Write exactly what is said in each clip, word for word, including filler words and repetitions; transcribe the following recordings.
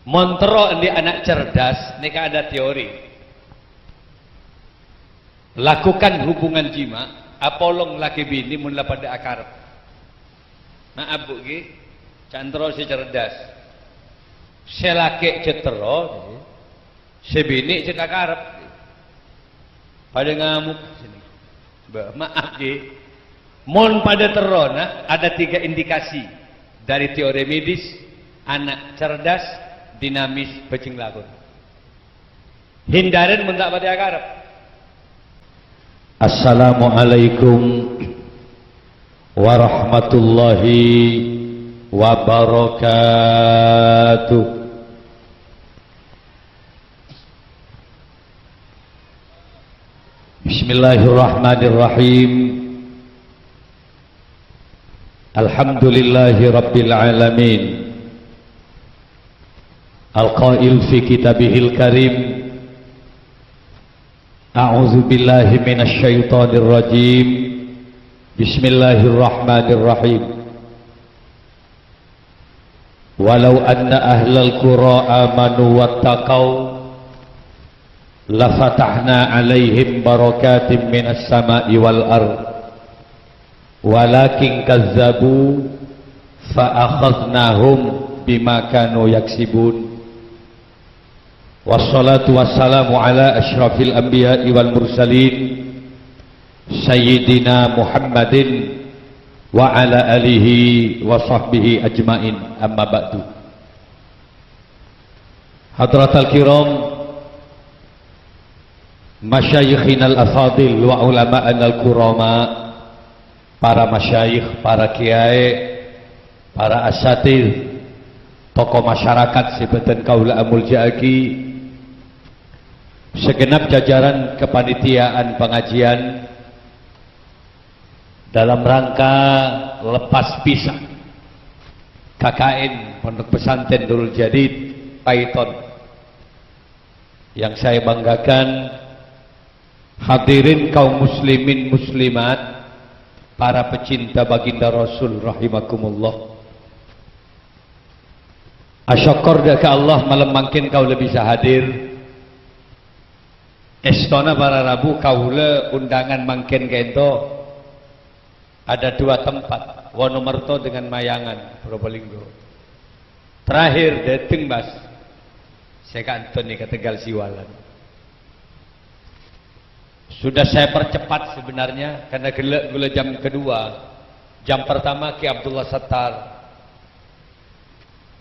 Mon terro andi' ana' cerdas, nèka ada teori. Lakukan hubungan jima', apolong lakè binè mon la padâ akarep. Maaf, Bu, ghi. Can terro sè cerdas. Sè lakè' cè' terro, sè binè' cè' akarep. Padâ ngamuk. Bâ, maaf, ghi. Mon padâ terrona, ada tiga indikasi dari teori medis, ana' cerdas, dinamis, bhâjheng lahon. Hindaren mon ta' patè akarep. Assalamualaikum warahmatullahi wabarakatuh. Bismillahirrahmanirrahim. Alhamdulillahi rabbil alamin. Al-qail fi kitabihil karim, a'udzu billahi minasy syaithanir rajim. Bismillahirrahmanirrahim. Walau anna ahlal qura amanu wattaqau, lafatahna 'alaihim barakatim minas sama'i wal ard. Walakin kazzabu, fa akhadznahum bima kanu yaksibun. Wassalatu wassalamu ala asyrafil anbiya'i wal mursalin, Sayyidina Muhammadin wa ala alihi wa sahbihi ajma'in, amma ba'du. Hadratal kiram, masyayikhinal afadil wa ulama'anal kurama, para masyayikh, para kiyaè, para asatidz, tokoh masyarakat sè bhâdhân kaulâ amoljâ'aghi, segenap jajaran kepanitiaan pengajian dalam rangka lepas pisah K K N Pondok Pesantren Nurul Jadid Paiton. Yang saya banggakan, hadirin kaum muslimin muslimat, para pecinta baginda Rasul rahimakumullah. Asyokor dâ' ka Allah, malem mangkèn kaulâ bisa hadir. Èstona para rabu kaulâ undangan mangkèn ka'ènto ada dua tempat, Wonomerto dengan Mayangan, Probolinggo. Terakhir dâteng, Bas, sè ka'ènto nèka Tegal Siwalan. Sudah saya percepat sebenarnya, karena ghellâ' ghulâ jam kedua. Jam pertama Ki Abdullah Sattar.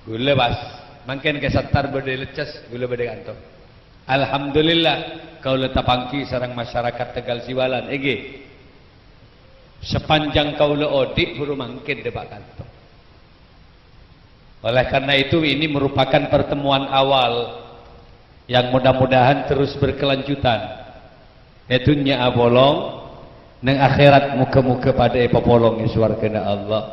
Ghulâ pas, mangkèn Kè Sattar bâdâ è Leces, ghulâ bâdâ è kanto. Alhamdulillah, kaulâ tapangghi sareng masyarakat Tegal Siwalan, èngghi. Sapanjhâng kaulâ odi', buru mangkèn dâpa' kanto. Oleh karena itu, ini merupakan pertemuan awal yang mudah-mudahan terus berkelanjutan. È dhunnya apolong, neng akhèrat moghâ-moghâ padâ èpapolong è sowarghâna Allah.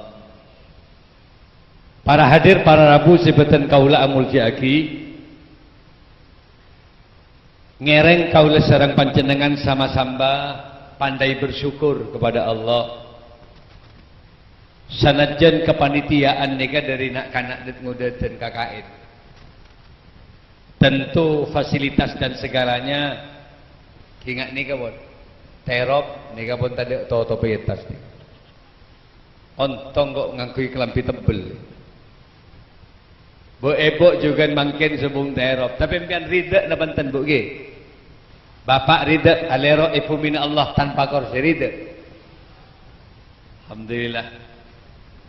Para hadir, para rabu sè bhâdhân kaulâ amoljâ'aghi, ngèrèng kaulâ sareng panjhennengngan sama-sama pandai bersyukur kepada Allah. Sanajjhân kapanitiaan nèka dâri na'-kana' dât-ngodâdân K K N. Tentu fasilitas dan segalanya, ghi' nga' nèka pon. Terop nèka pon tadâ' totopè è attas nèka. Ontong ko' ngangghuy kalambhi tebbel. Bu, èbhu jhughân mangkèn sobung terop. Tapè sampèyan ridha napa enten, Bu, ghi? Bapak ridha, alèro è bhumina Allah tanpa korsi, ridha. Alhamdulillah.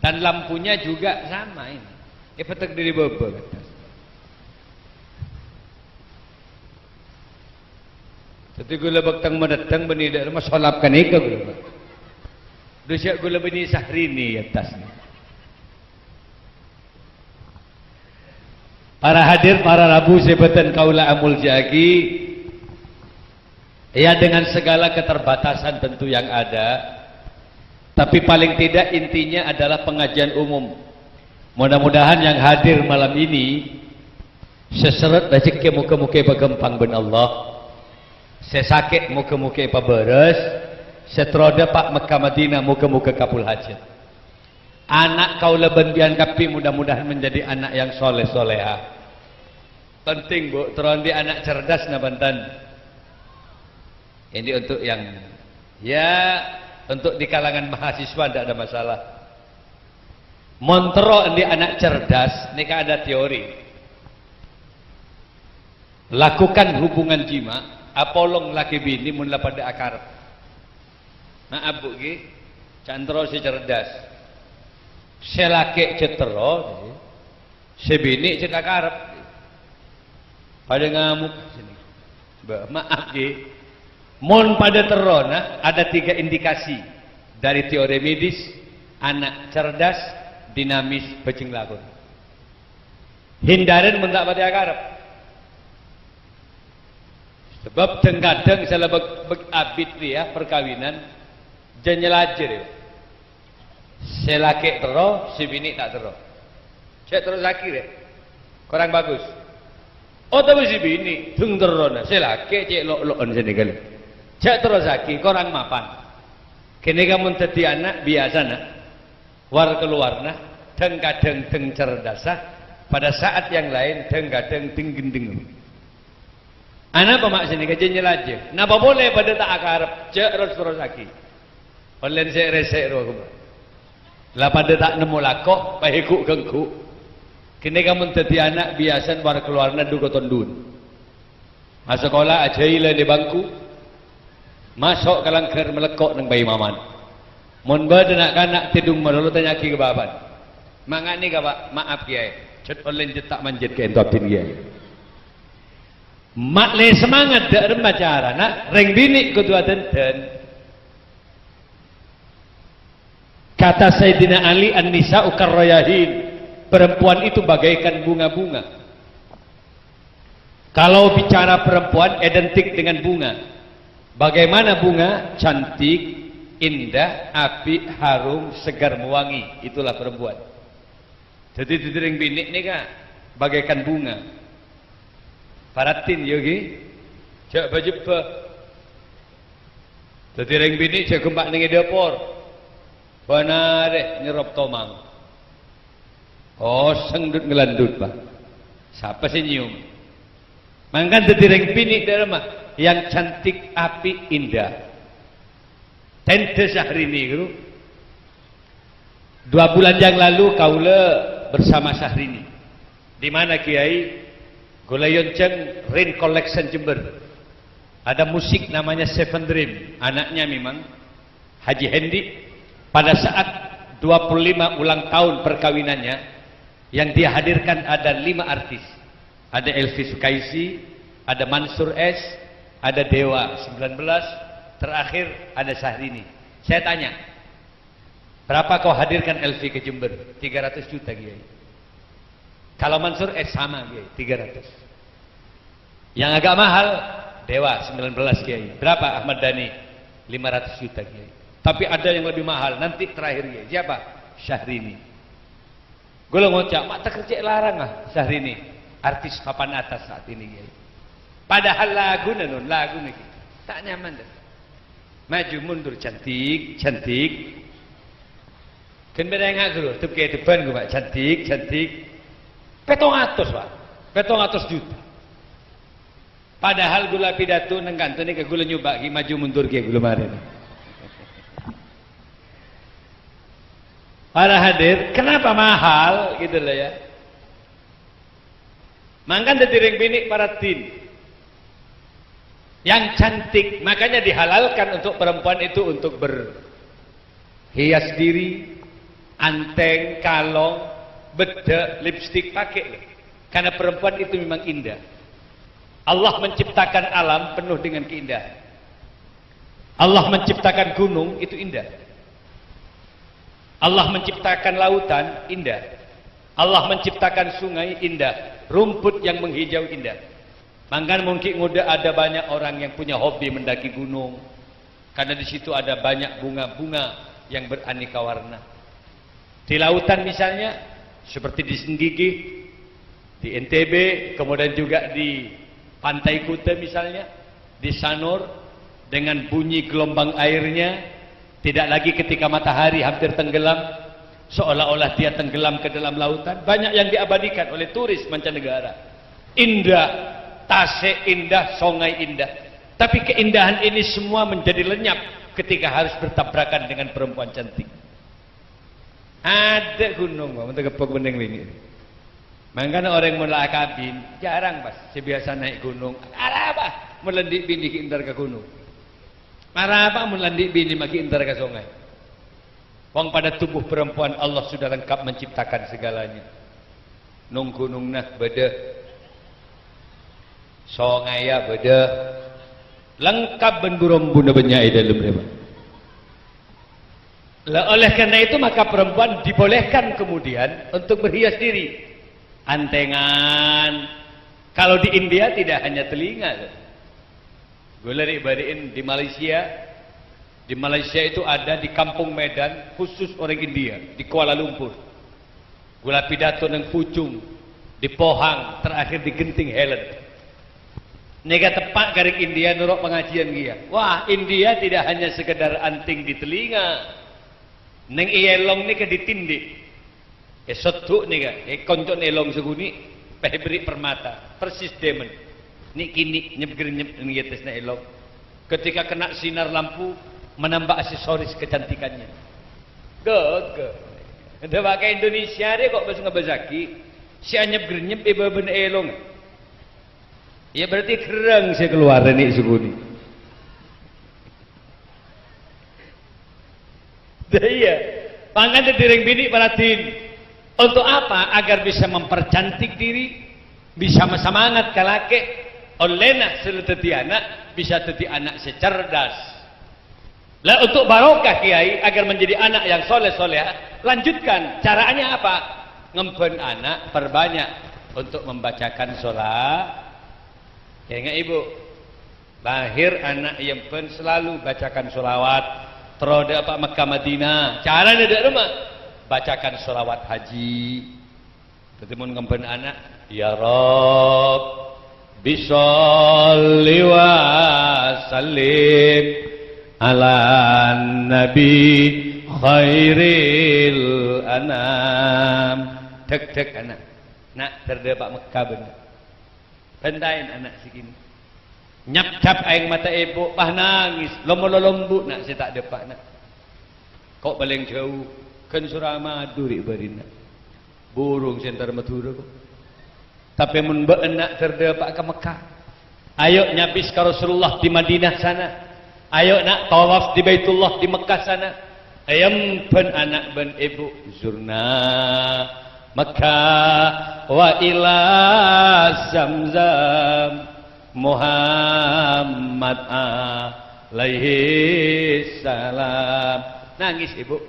Dan lampunya juga sama ini. Èpètèk dâri bâbâ, kata. Dhâddhi ghulâ bâkteng manèddhâng bânnè dâ' remma solap ghânèka ghulâ, Pak. Dusâ ghulâ bânnè Syahrini è attas. Para hadir, para rabu sè bhâdhân kaulâ amoljâ'aghi, ya, dengan segala keterbatasan tentu yang ada, tapi paling tidak intinya adalah pengajian umum. Mudah-mudahan yang hadir malam ini, sè serrèt rajhekkè moghâ-moghâ èpaghâmpang bân Allah. Sè sakè' moghâ-moghâ èpabârâs. Sè terro dâpa' Mekkah Madinah moghâ-moghâ kabul hajat. Ana' kaulâ bân sampèyan kabbhi mudah-mudahan menjadi anak yang soleh-soleha. Penting, Bu, terro andi' ana' cerdas napa enten? Ini untuk yang, ya, untuk di kalangan mahasiswa ndak ada masalah. Mon terro andi' ana' cerdas, nèka ada teori. Lakukan hubungan jima', apolong lakè binè mon la padâ akarep. Maaf, Bu, ghi. Can terro sè cerdas. Sè lakè' jhâ' terro, sè binè' jhâ' akarep. Padâ ngamuk. Mbah, maaf, ghi. Mon padâ terrona, ada tiga indikasi dari teori medis, ana' cerdas, dinamis, bhâjheng lakon. Hindarè mon ta' patè akarep. Sabâb dhâng-kadhâng sè la bâk-, bâk-, abit rèya parkabinan, jhâ' nyalajâ rèya. Sè lakè' terro, sè binè' ta' terro. Cè' terrosaghi rè. Korang bagus. Otabâ sè binè', dhâng terrona. Sè lakè' cè' lo'-lo'on sè nèka lè. Cè' terrosaghi, korang mapan. Ghânèka mon dhâddhi ana', biyasana. War-kalowarna, dhâng-kadhâng dhâng cerdassa, pada saat yang lain dhâng-kadhâng dhâng-ghendhâng. Anapa ma' sè nèka jhâ' nyalajâ? Napa polè padâ ta' akarep? Jhâ' ros-terrosaghi. Ollèn sè rèsè' rowa, ghumma. La padâ ta' nemmo lako, paèghu'-ghângghu'. Ghânèka mon dhâddhi ana' biyasana war-kalowarna dhu-koton dhuwâ'. Asakola ajhâilân è bangku, maso' ka langghâr malekko' neng paimaman. Mon bâdâ na'-kana' tèdung malolo, tanya'aghi ka bapa'na. Ma' nga' nèka, Pa'? Maaf, Kèyaè. Jhât ollèn jhât ta' manjhât kaènto abdhina, Kèyaè. Ma' lè semangat dâ' remma carana, rèng binè' kodhu adhândhân. Kata Sayyidina Ali, "An-nisa'u karrayahin." Perempuan itu bagaikan bunga-bunga. Kalau bicara perempuan, identik dengan bunga. Bagaimana bunga? Cantik, indah, apik, harum, segar, mewangi. Itulah perempuan. Dhâddhi, dhâddhi rèng binè' nèka bagaikan bunga. Paratin, yâ, ghi. Jhâ' bâ-jhebbhâ. Dhâddhi rèng binè' jhâ' ghâmpang neng è dâpor. Bân arè nyerrop tomang. Oh, sèngdut ngelandut, Pa'. Sapa sè nyèyom? Mangkana dhâddhi rèng binè' dâ' remma, yang cantik, apik, indah. Tèndhâ Syahrini, guru. Dua bulan yang lalu kaulâ bersama Syahrini. Di mana, Kiai? Kaulâ èyonjhâng Rain Collection Jember. Ada musik namanya Seven Dream. Anaknya memang Haji Hendy. Pada saat dua puluh lima ulang tahun perkawinannya, yang dia hadirkan ada lima artis. Ada Elvi Sukaisi, ada Mansur S, ada Dewa sembilan belas, terakhir ada Syahrini. Saya tanya, "Berapa kau hadirkan Elvi ke Jember?" "Tiga ratus juta, Kiai." Kalau Mansur S sama, Kiai, tiga ratus. Yang agak mahal, Dewa sembilan belas, Kiai. Berapa Ahmad Dhani? Lima ratus juta, Kiai. Tapi ada yang lebih mahal, nanti terakhir, Kiai. Siapa? Syahrini. Ghulâ ngoca', "Ma' ta' kerja larang, ah, Syahrini, artis papan atas saat ini, Kiai." Padahal laguna, non, laguna, Kiai. Ta' nyaman, ta'? Maju mundur, cantik, cantik. Kan bâdâ ngaguru, tep-keteppan, ghulâ, cantik, cantik. Pètong atos, Pak. Pètong atos juta. Padahal ghulâ pidato neng kanto nèka ghulâ nyoba ghi maju mundur ghi ghulâ marè. Para hadir, kenapa mahal gitu loh ya? Mangkana dhâddhi rèng binè' paratin. Yang cantik, makanya dihalalkan untuk perempuan itu untuk ber- Hias diri, anteng, kalong, bedak, lipstik, pakai, loh. Karena perempuan itu memang indah. Allah menciptakan alam penuh dengan keindahan. Allah menciptakan gunung, itu indah. Allah menciptakan lautan, indah. Allah menciptakan sungai, indah. Rumput yang menghijau, indah. Mangkana mon ghi' ngodâ ada banyak orang yang punya hobi mendaki gunung, karena di situ ada banyak bunga-bunga yang beraneka warna. Di lautan misalnya, seperti di Senggigi, di N T B, kemudian juga di Pantai Kuta misalnya, di Sanur, dengan bunyi gelombang airnya, tidak lagi ketika matahari hampir tenggelam, seolah-olah dia tenggelam ke dalam lautan. Banyak yang diabadikan oleh turis mancanegara. Indah, tasik indah, sungai indah. Tapi keindahan ini semua menjadi lenyap ketika harus bertabrakan dengan perempuan cantik. Adâ' ghunong, mon tegebbhek bhenneng binè'. Mangkana orèng mon la akabin, jarang pas sè biyasa naè' ghunong. Arapa mon la andi' binè ghi' entar ka ghunong? Arapa mon la andi' binè ma' ghi' entar ka songay? Wong pada tubuh perempuan Allah sudah lengkap menciptakan segalanya. Nong-ghunongnga bâdâ. Songayya bâdâ. Lengkap bân bu-rombuna bânnya' è dâlem rèya. Lah, oleh karena itu maka perempuan dibolehkan kemudian untuk berhias diri. Antengan. Kalau di India tidak hanya telinga, loh. Ghulâ rè'-bâri'in di Malaysia. Di Malaysia itu ada di Kampung Medan khusus orang India, di Kuala Lumpur. Ghulâ pidato neng Puchong, di Pohang, terakhir di Genting Highland. Nèka teppa' ka rèng India noro' pangajiân kèya. Wah, India tidak hanya sekedar anting di telinga. Neng è èlong nèka ditindhik. È soddu' nèka, è konco'na èlong sakonè', pèbri' permata, persis diamond. Nè'-kènè' nyep-ghernyep neng è attassa èlong. Ketika kena sinar lampu, menambah aksesoris kecantikannya. Ghâghâ. Dâpa' ka Indonesia rè kok bâs ngabâsaghi, sè anyep-ghernyep è bâbâna èlong. Iyâ, berarti ghârâng sè kalowar nè' sakonè'. Dah iyâ. Mangkana dhâddhi rèng binè' paladhin. Untuk apa? Agar bisa mempercantik diri, bisa semangat ka lakè', ollèna sè la dhâddhi ana', bisa dhâddhi ana' sè cerdas. Lah, untuk barokah, Kiai, agar menjadi anak yang soleh soleha, lanjutkan. Caranya apa? Ngemban ana', perbanyak untuk membacakan sholat. Kèngèng, Ibu. Lahir ana' è emban selalu bacakan sholawat. Terro dâpa' Mekkah Madinah. Carana dâ' remma? Bacakan sholawat haji. Dhâddhi mon ngemban ana', "Ya Rabbi sholli wa sallim ala nabi khairil anam." Dhek-dhek ana'. Na', ter dâpa' Mekkah bâ'na. Bhântaèn ana' sè kènè'. Nyapcap aèng mata èbhu, pas nangès, lom-molom embu' na' sè ta' dâpa' na'. Ko' palèng jhâu, ghân Suramadu rè' bâri'na. Burung sè entar Madhurâ ko'. Tapè mon bâ'na ter dâpa' ka Mekkah, ayo nyabis ka Rasulullah di Madinah sana. Ayo na' tawaf di Baitullah di Mekkah sana. È emban ana' bân èbhu, zurna Mekkah wa ila Zamzam Muhammad alaihi salam. Nangès èbhu.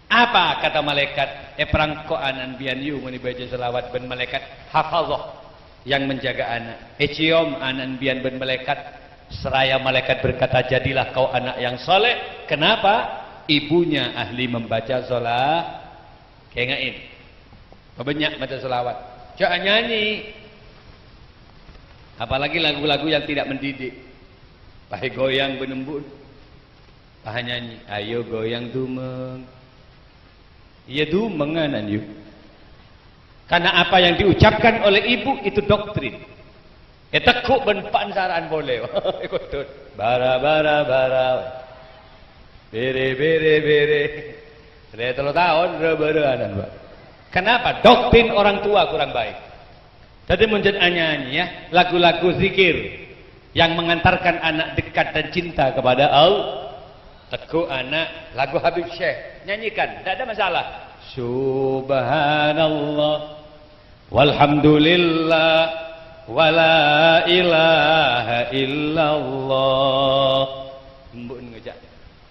Apa kata malaikat? Èparangko ana'na bi'en yu mon èbâca sholawat bân malaikat hafazah yang menjaga ana'. Èciom ana'na bi'en bân malaikat, seraya malaikat berkata, "Jadilah kau anak yang soleh." Kenapa? Ibunya ahli membaca shola-, kèngèng. Pabânnya' maca sholawat. Jhâ' nyanyi. Apalagi lagu-lagu yang tidak mendidik. Pas ègoyang bân embu'. Pas nyanyi, "Ayo goyang dumeng." Iyâ, dumeng ana'na, yu. Karena apa yang diucapkan oleh ibu itu doktrin. Ètegghu' bân eppa'na sara'an polè. Èkottot. Bara, bara, bara. Bere, bere, bere. Sudah tello taon, bârâ-bârâ ana', Pak. Kenapa? Doktrin orang tua kurang baik. Dhâddhi, mon jhât anyanyi, ya, lagu-lagu zikir yang mengantarkan anak dekat dan cinta kepada Allah. Tegghu' ana', lagu Habib Syekh, nyanyikan, tidak ada masalah. Subhanallah, walhamdulillah, wala ilaha illallah. Embu' ngoca'.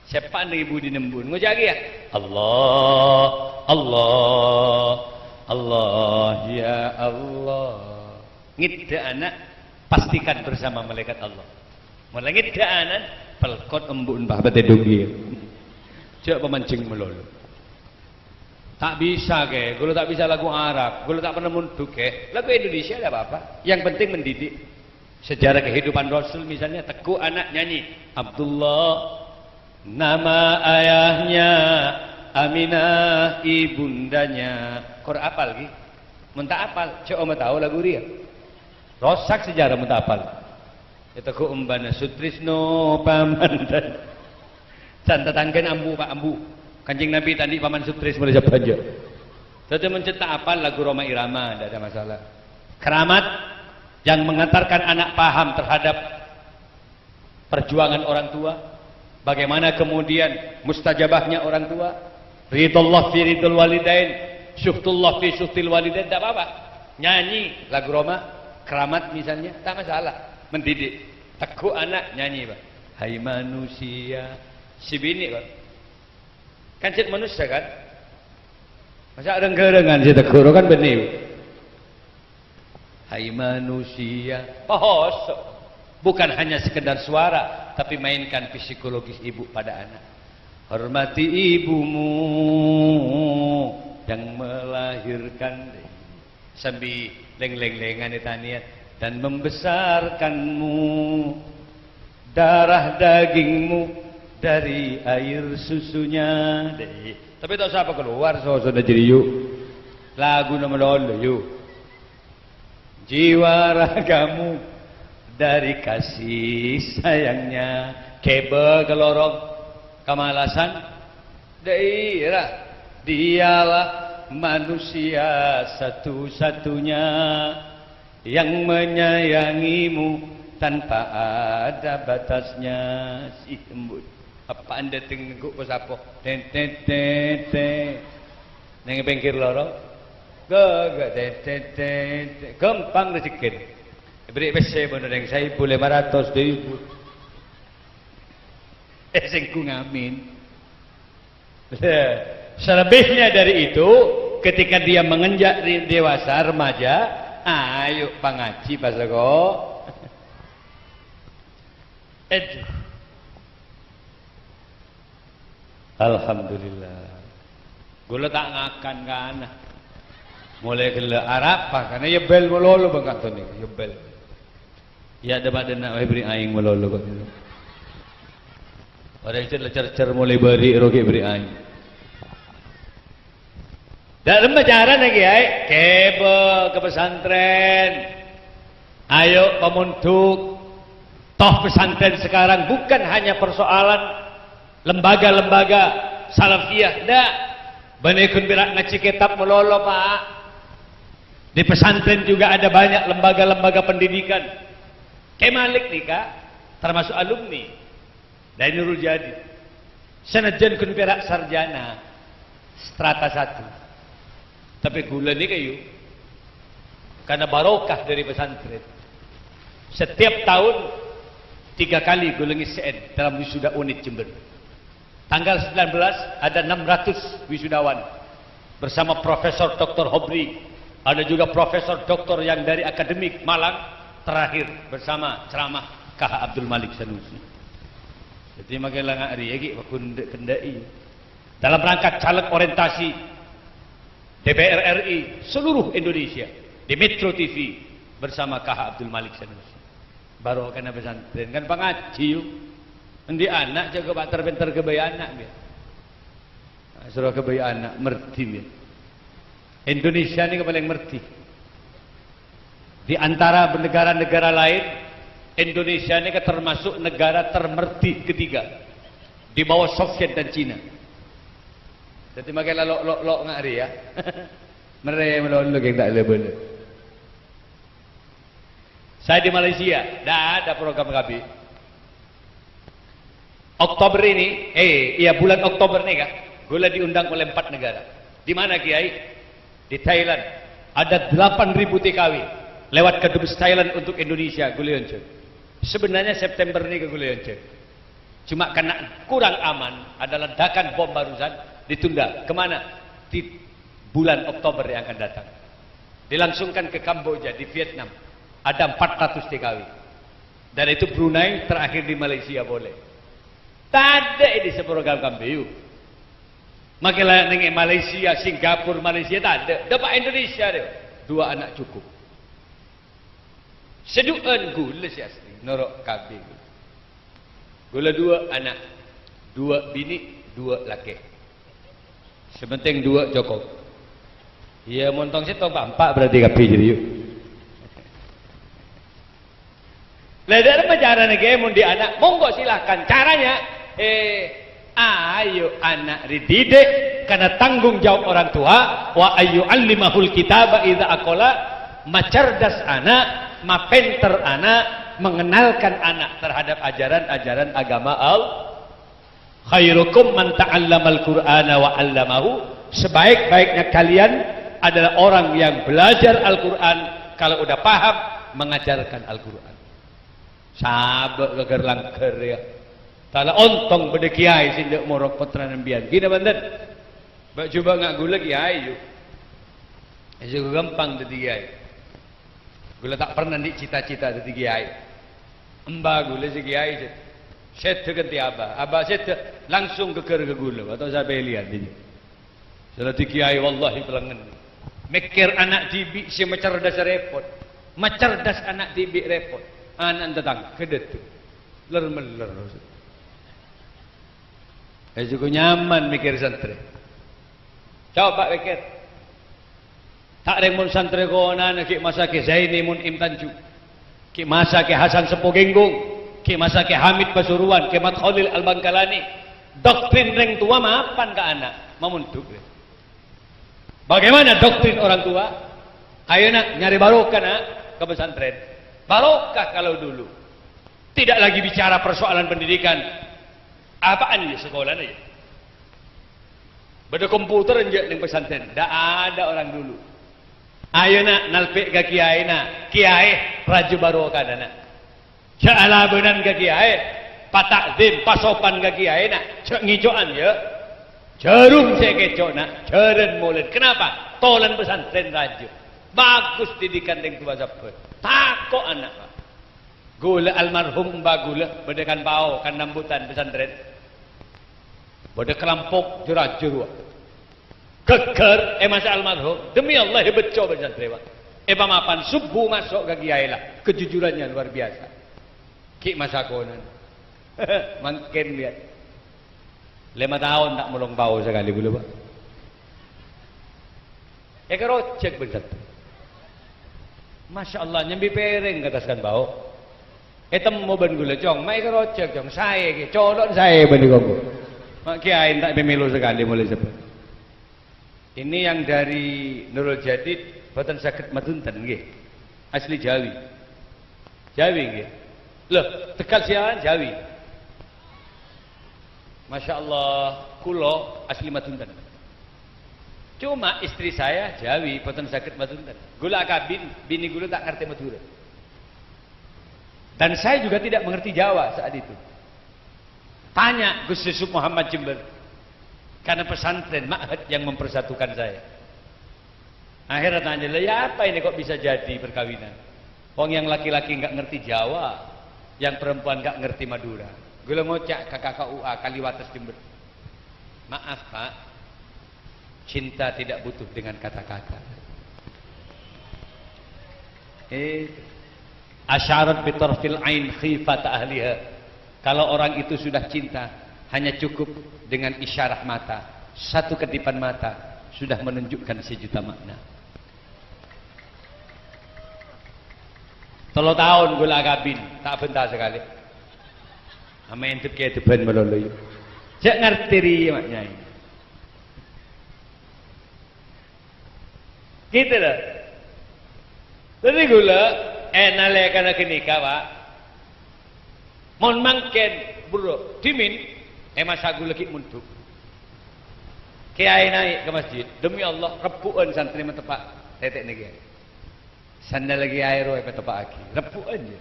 Sè pa' neng è budina embu' ngoca' kèya, "Allah, Allah, Allah, ya Allah." Ngèdhâ ana', pastikan bersama malaikat Allah. Mon la ngèdhâ ana', pelkot embu'na, Pak, bâtè donggi. Jhâ' pamanjheng malolo. "Ta' bisa, Kè. Ghulâ ta' bisa lagu Arab. Ghulâ ta' pernah mondhuk, Kè. Lagu Indonesia tidak apa-apa. Yang penting mendidik." Sejarah kehidupan Rasul misalnya, tegghu' ana' nyanyi, "Abdullah, nama ayahnya, Aminah ibundanya." Kor apal, ghi? Mon ta' apal, jhâ' omah tao lagu rèya. Rosak sejarah mon ta' apal. Ètegghu' ombâna Sutrisno paman. Can tatangghâna ambu, Pak, ambu. Kanjeng Nabi ta' andi' paman Sutris molaè sabbhân, jhâ'. Dhâddhi mon jhâ' ta' apal lagu Rhoma Irama, ndak ada masalah. Keramat yang mengantarkan anak paham terhadap perjuangan orang tua, bagaimana kemudian mustajabahnya orang tua, ridhallah fi ridhal walidain, sukhtullah fi sukhtil walidain, tidak apa-apa. Nyanyi lagu Rhoma, Keramat misalnya, tak masalah. Mendidik. Tegghu' ana' nyanyi, Pak. Hai manusia. Si binè', Pak. Kan cè' manossa, kan? Masa' reng-gherengan sè tegghu' kan bânnè. Hai manusia, poso. Bukan hanya sekedar suara, tapi mainkan psikologis ibu pada anak. Hormati ibumu yang melahirkan. Sambi leng-leng-lengan ètanèya, dan membesarkanmu, darah dagingmu dari air susunya. Deh, tapi ta' osa apa keluar sosona jârèya, yu. Laguna malolo, yu. Jiwa ragamu dari kasih sayangnya. Kèbâ kalorong, kamalasan. Daerah, dialah manusia satu-satunya yang menyayangimu tanpa ada batasnya. Si embut. Apaan dâteng nenggu' posapo? Tet, tet, tet, tet. Neng pèngghir lorong. Ga, ga, tet, tet, tet, tet. Ghâmpang rejekkèna. Beri pèssè bân neng saèbu lèma ratos, dua èbu. Eh, sèngko ngamin. Selebihnya dari itu, ketika dia menginjak re-, dewasa, remaja, ayo pangaji pas ko. Aduh. Alhamdulillah. Ghulâ ta' ngakan kana. Molaè ghellâ' arapa, kana yèbel malolo bân kantona, yèbel. Iyâ, dâ'-padâna wae bâri' aèng malolo kok. Orèng sè cer-cer molaè bâri' ro ghi' bâri' aèng. Dâ' remma carana, Kèyaè? Kèbâ ka pesantren. Ayo pamondhuk. Toh pesantren sekarang bukan hanya persoalan lembaga-lembaga salafiyah, ndak. Bânnè ghun pèra' ngajhi kètab malolo, Pak. Di pesantren juga ada banyak lembaga-lembaga pendidikan. Kè Malik nèka termasuk alumni dari Nurul Jadi. Sanajjân ghun pèra' sarjana strata satu. Tapè ghulâ nèka, yu, karena barokah dari pesantren. Setiap tahun tiga kali ghulâ ngèssè'è dalam wisuda unit Jember. Tanggal sembilan belas ada enam ratus wisudawan bersama Profesor Doktor Hobri, ada juga Profesor Doktor yang dari Akademik Malang, terakhir bersama ceramah K H Abdul Malik Sanusi. Jadi makkè la nga' rèya ghi' pakondhâ-kendhâ'i. Dalam rangka caleg orientasi D P R R I seluruh Indonesia di Metro T V bersama K H Abdul Malik Sanusi. Barokana pesantren, kan pangaji, yu. Endi ana' jâgâ pènter-pènter ghâbây ana', ngghi. Nah, soro ghâbây ana', merdi, ngghi. Indonesia nèka palèng merdi. Di antara negara-negara lain, Indonesia nèka termasuk negara termerdi ketiga, di bawah Soviet dan Cina. Dhâddhi makkè la lo'-lo'-lo' nga' rèya. Merè malolo ghi' ta' la-bâlâ. Saya di Malaysia, ndak ada program K B. Oktober ini, eh, iya, bulan Oktober nèka, ghulâ diundang oleh empat negara. Di mana, Kiai? Di Thailand. Ada delapan ribu T K W lewat Kedubes Thailand untuk Indonesia, ghulâ èonjhâng. Sebenarnya September nèka ghulâ èonjhâng. Cuma karena kurang aman, ada ledakan bom barusan, ditunda. Kemana? Di bulan Oktober yang akan datang. Dilangsungkan ke Kamboja, di Vietnam. Ada empat ratus T K W. Dan itu Brunei, terakhir di Malaysia polè. Tadâ' è dissa' program K B, yu. Makkè la neng è Malaysia, Singapura, Malaysia, tadâ'. Dâpa' Indonesia, deh. Dua anak cukup. Sè du'ân ghulâ sè asli, noro' K B. Ghulâ duwâ' ana', duwâ' binè', duwâ' lakè'. Sè pentèng duwâ' cokop. Iyâ, mon tong sèttong pa'-empa' berarti kabbhi jârèya. Lah, dhâ' remma carana, Kè, mon andi' ana'? Monggo, silakan. Caranya, eh, ayo ana' dididik karena tanggung jawab orang tua, wa ayyu'allimahul kitaba idza aqala, macerdas ana', mapènter ana', mengenalkan ana' terhadap ajaran-ajaran agama Allah. "Khairukum man ta'allamal Qur'ana wa 'allamahu." Sebaik-baiknya kalian adalah orang yang belajar Al-Qur'an, kalau udah paham, mengajarkan Al-Qur'an. Sabâ' ghâgghâr langghâr, yâ. Tala ontong bâdâ kèyaè sè endâ' morok pottrana sampèyan. Ghi napa bhunten? Bâ' jhubâ' nga' ghulâ kèyaè, yu. Sè ghâmpang dhâddhi kèyaè. Ghulâ ta' pernah andi' cita-cita dhâddhi kèyaè. Emba ghulâ sè kèyaè, sè-, sèdhâ kanthi abâ. Abâ sèdhâ langsung ghâgghâr ka ghulâ, atau sapè lèyan, yu. Sè dhâddhi kèyaè, wallahi, pelengngen. Mèkkèr ana' dhibi' sè macerdas rèpot. Macerdas ana' dhibi' rèpot. Ana' tatangghâ dhâddhi. Ler-meller. Eh, jhuko nyaman mèkkèr santrè. Coba pèkkèr. Ta' rèng mon santrè konana ghi' masa Kè Zaini Mun'im Tanjung. Ghi' masa Kè Hasan Seppo Genggong. Ghi' masa Kè Hamid Pasuruan, Kè Mat Kholil Al-Bangkalani. Doktrin rèng towa mapan ka ana', mamondhuk. Bagaimana doktrin orang tua? Ayo, Nak, nyarè barokah, Nak, ka pesantren. Barokah kalau dulu. Tidak lagi bicara persoalan pendidikan. Apaan ya sekolahnya ya? Bâdâ komputer enjâ' neng pesantren. Ndak ada orang dulu. Ayo, Nak, nalpè' ka kèyaè, Nak. Kèyaè rajâ barokana, Nak. Jhâ' alabânan ka kèyaè, pata'zim, pasopan ka kèyaè, Nak. Jhâ' ngèco'an, yâ. Jhârum sè èkèco', Nak. Jhârân molèn. Kenapa? Tolana pesantren rajâ. Bagus didikan rèng towa sabbhân. Tako' ana', Pak. Ghulâ almarhum emba ghulâ bâdâ kan pao, kan nambutan pesantren. Bâdâ kalampok jur-ajur, wa. Ghâgghâr è masa almarhum. Demi Allah, hebat coba santrè, wa. Èpamapan subuh maso' ka kèyaè la. Kejujurannya luar biasa. Ghi' masa konana. Mangkèn, lihat. Lèma taon ta' molong pao sakalè ghulâ, Pak. Èkarojhâk bân santrè. Masya Allah, nyambi pèrèng ka attas kan pao. Ètemmo bân ghulâ, "Cong, ma' èkarojhâk, Cong." "Saè, Kè, colo'na saè bân kongko." Ma' kèyaè ta' èpamèlo sakalè molaè sabbhân. Ini yang dari Nurul Jadid, bhunten saghed madhunten, ngghi. Asli Jawi. Jawi, ngghi. Loh, Tegal Siawan Jawi. Masya Allah, kulo asli Madhunten. Cuma istri saya Jawi, boten saged Madhunten. Ghulâ akabin, bini ghulâ ta' ngartè Madhurâ. Dan saya juga tidak mengerti Jawa saat itu. Tanya Gus Yusuf Muhammad Jember. Karena pesantren Ma'had yang mempersatukan saya. Akhirnya tanya, "Lah, ya apa ini kok bisa jadi perkawinan? Wong yang laki-laki nggak ngerti Jawa, yang perempuan nggak ngerti Madura." Ghulâ ngoca' ka K K U A Kaliwates Jember, "Maaf, Pak, cinta tidak butuh dengan kata-kata." Eh, Asyarat bi tarfil ain khifata ahliha. Kalau orang itu sudah cinta, hanya cukup dengan isyarah mata, satu kedipan mata sudah menunjukkan sejuta makna. Tello taon ghulâ akabin, ta' abhânta sakalè. Amèn dep-kedebhân malolo, yâ. Jhâ' ngartè rèya, Mak Nyai. Gitu loh. Dhâddhi ghulâ, eh, nalèkana ghânèka, Pak. Mon mangkèn, buru, dhimèn, eh, masa ghulâ ghi' mondhuk. Kèyaè naè' ka masjid, demi Allah, rebbhu'ân santrè mateppa' tètè'na kèyaè. Sandal kèyaè rowa èpateppa'aghi, rebbhu'ân, yâ.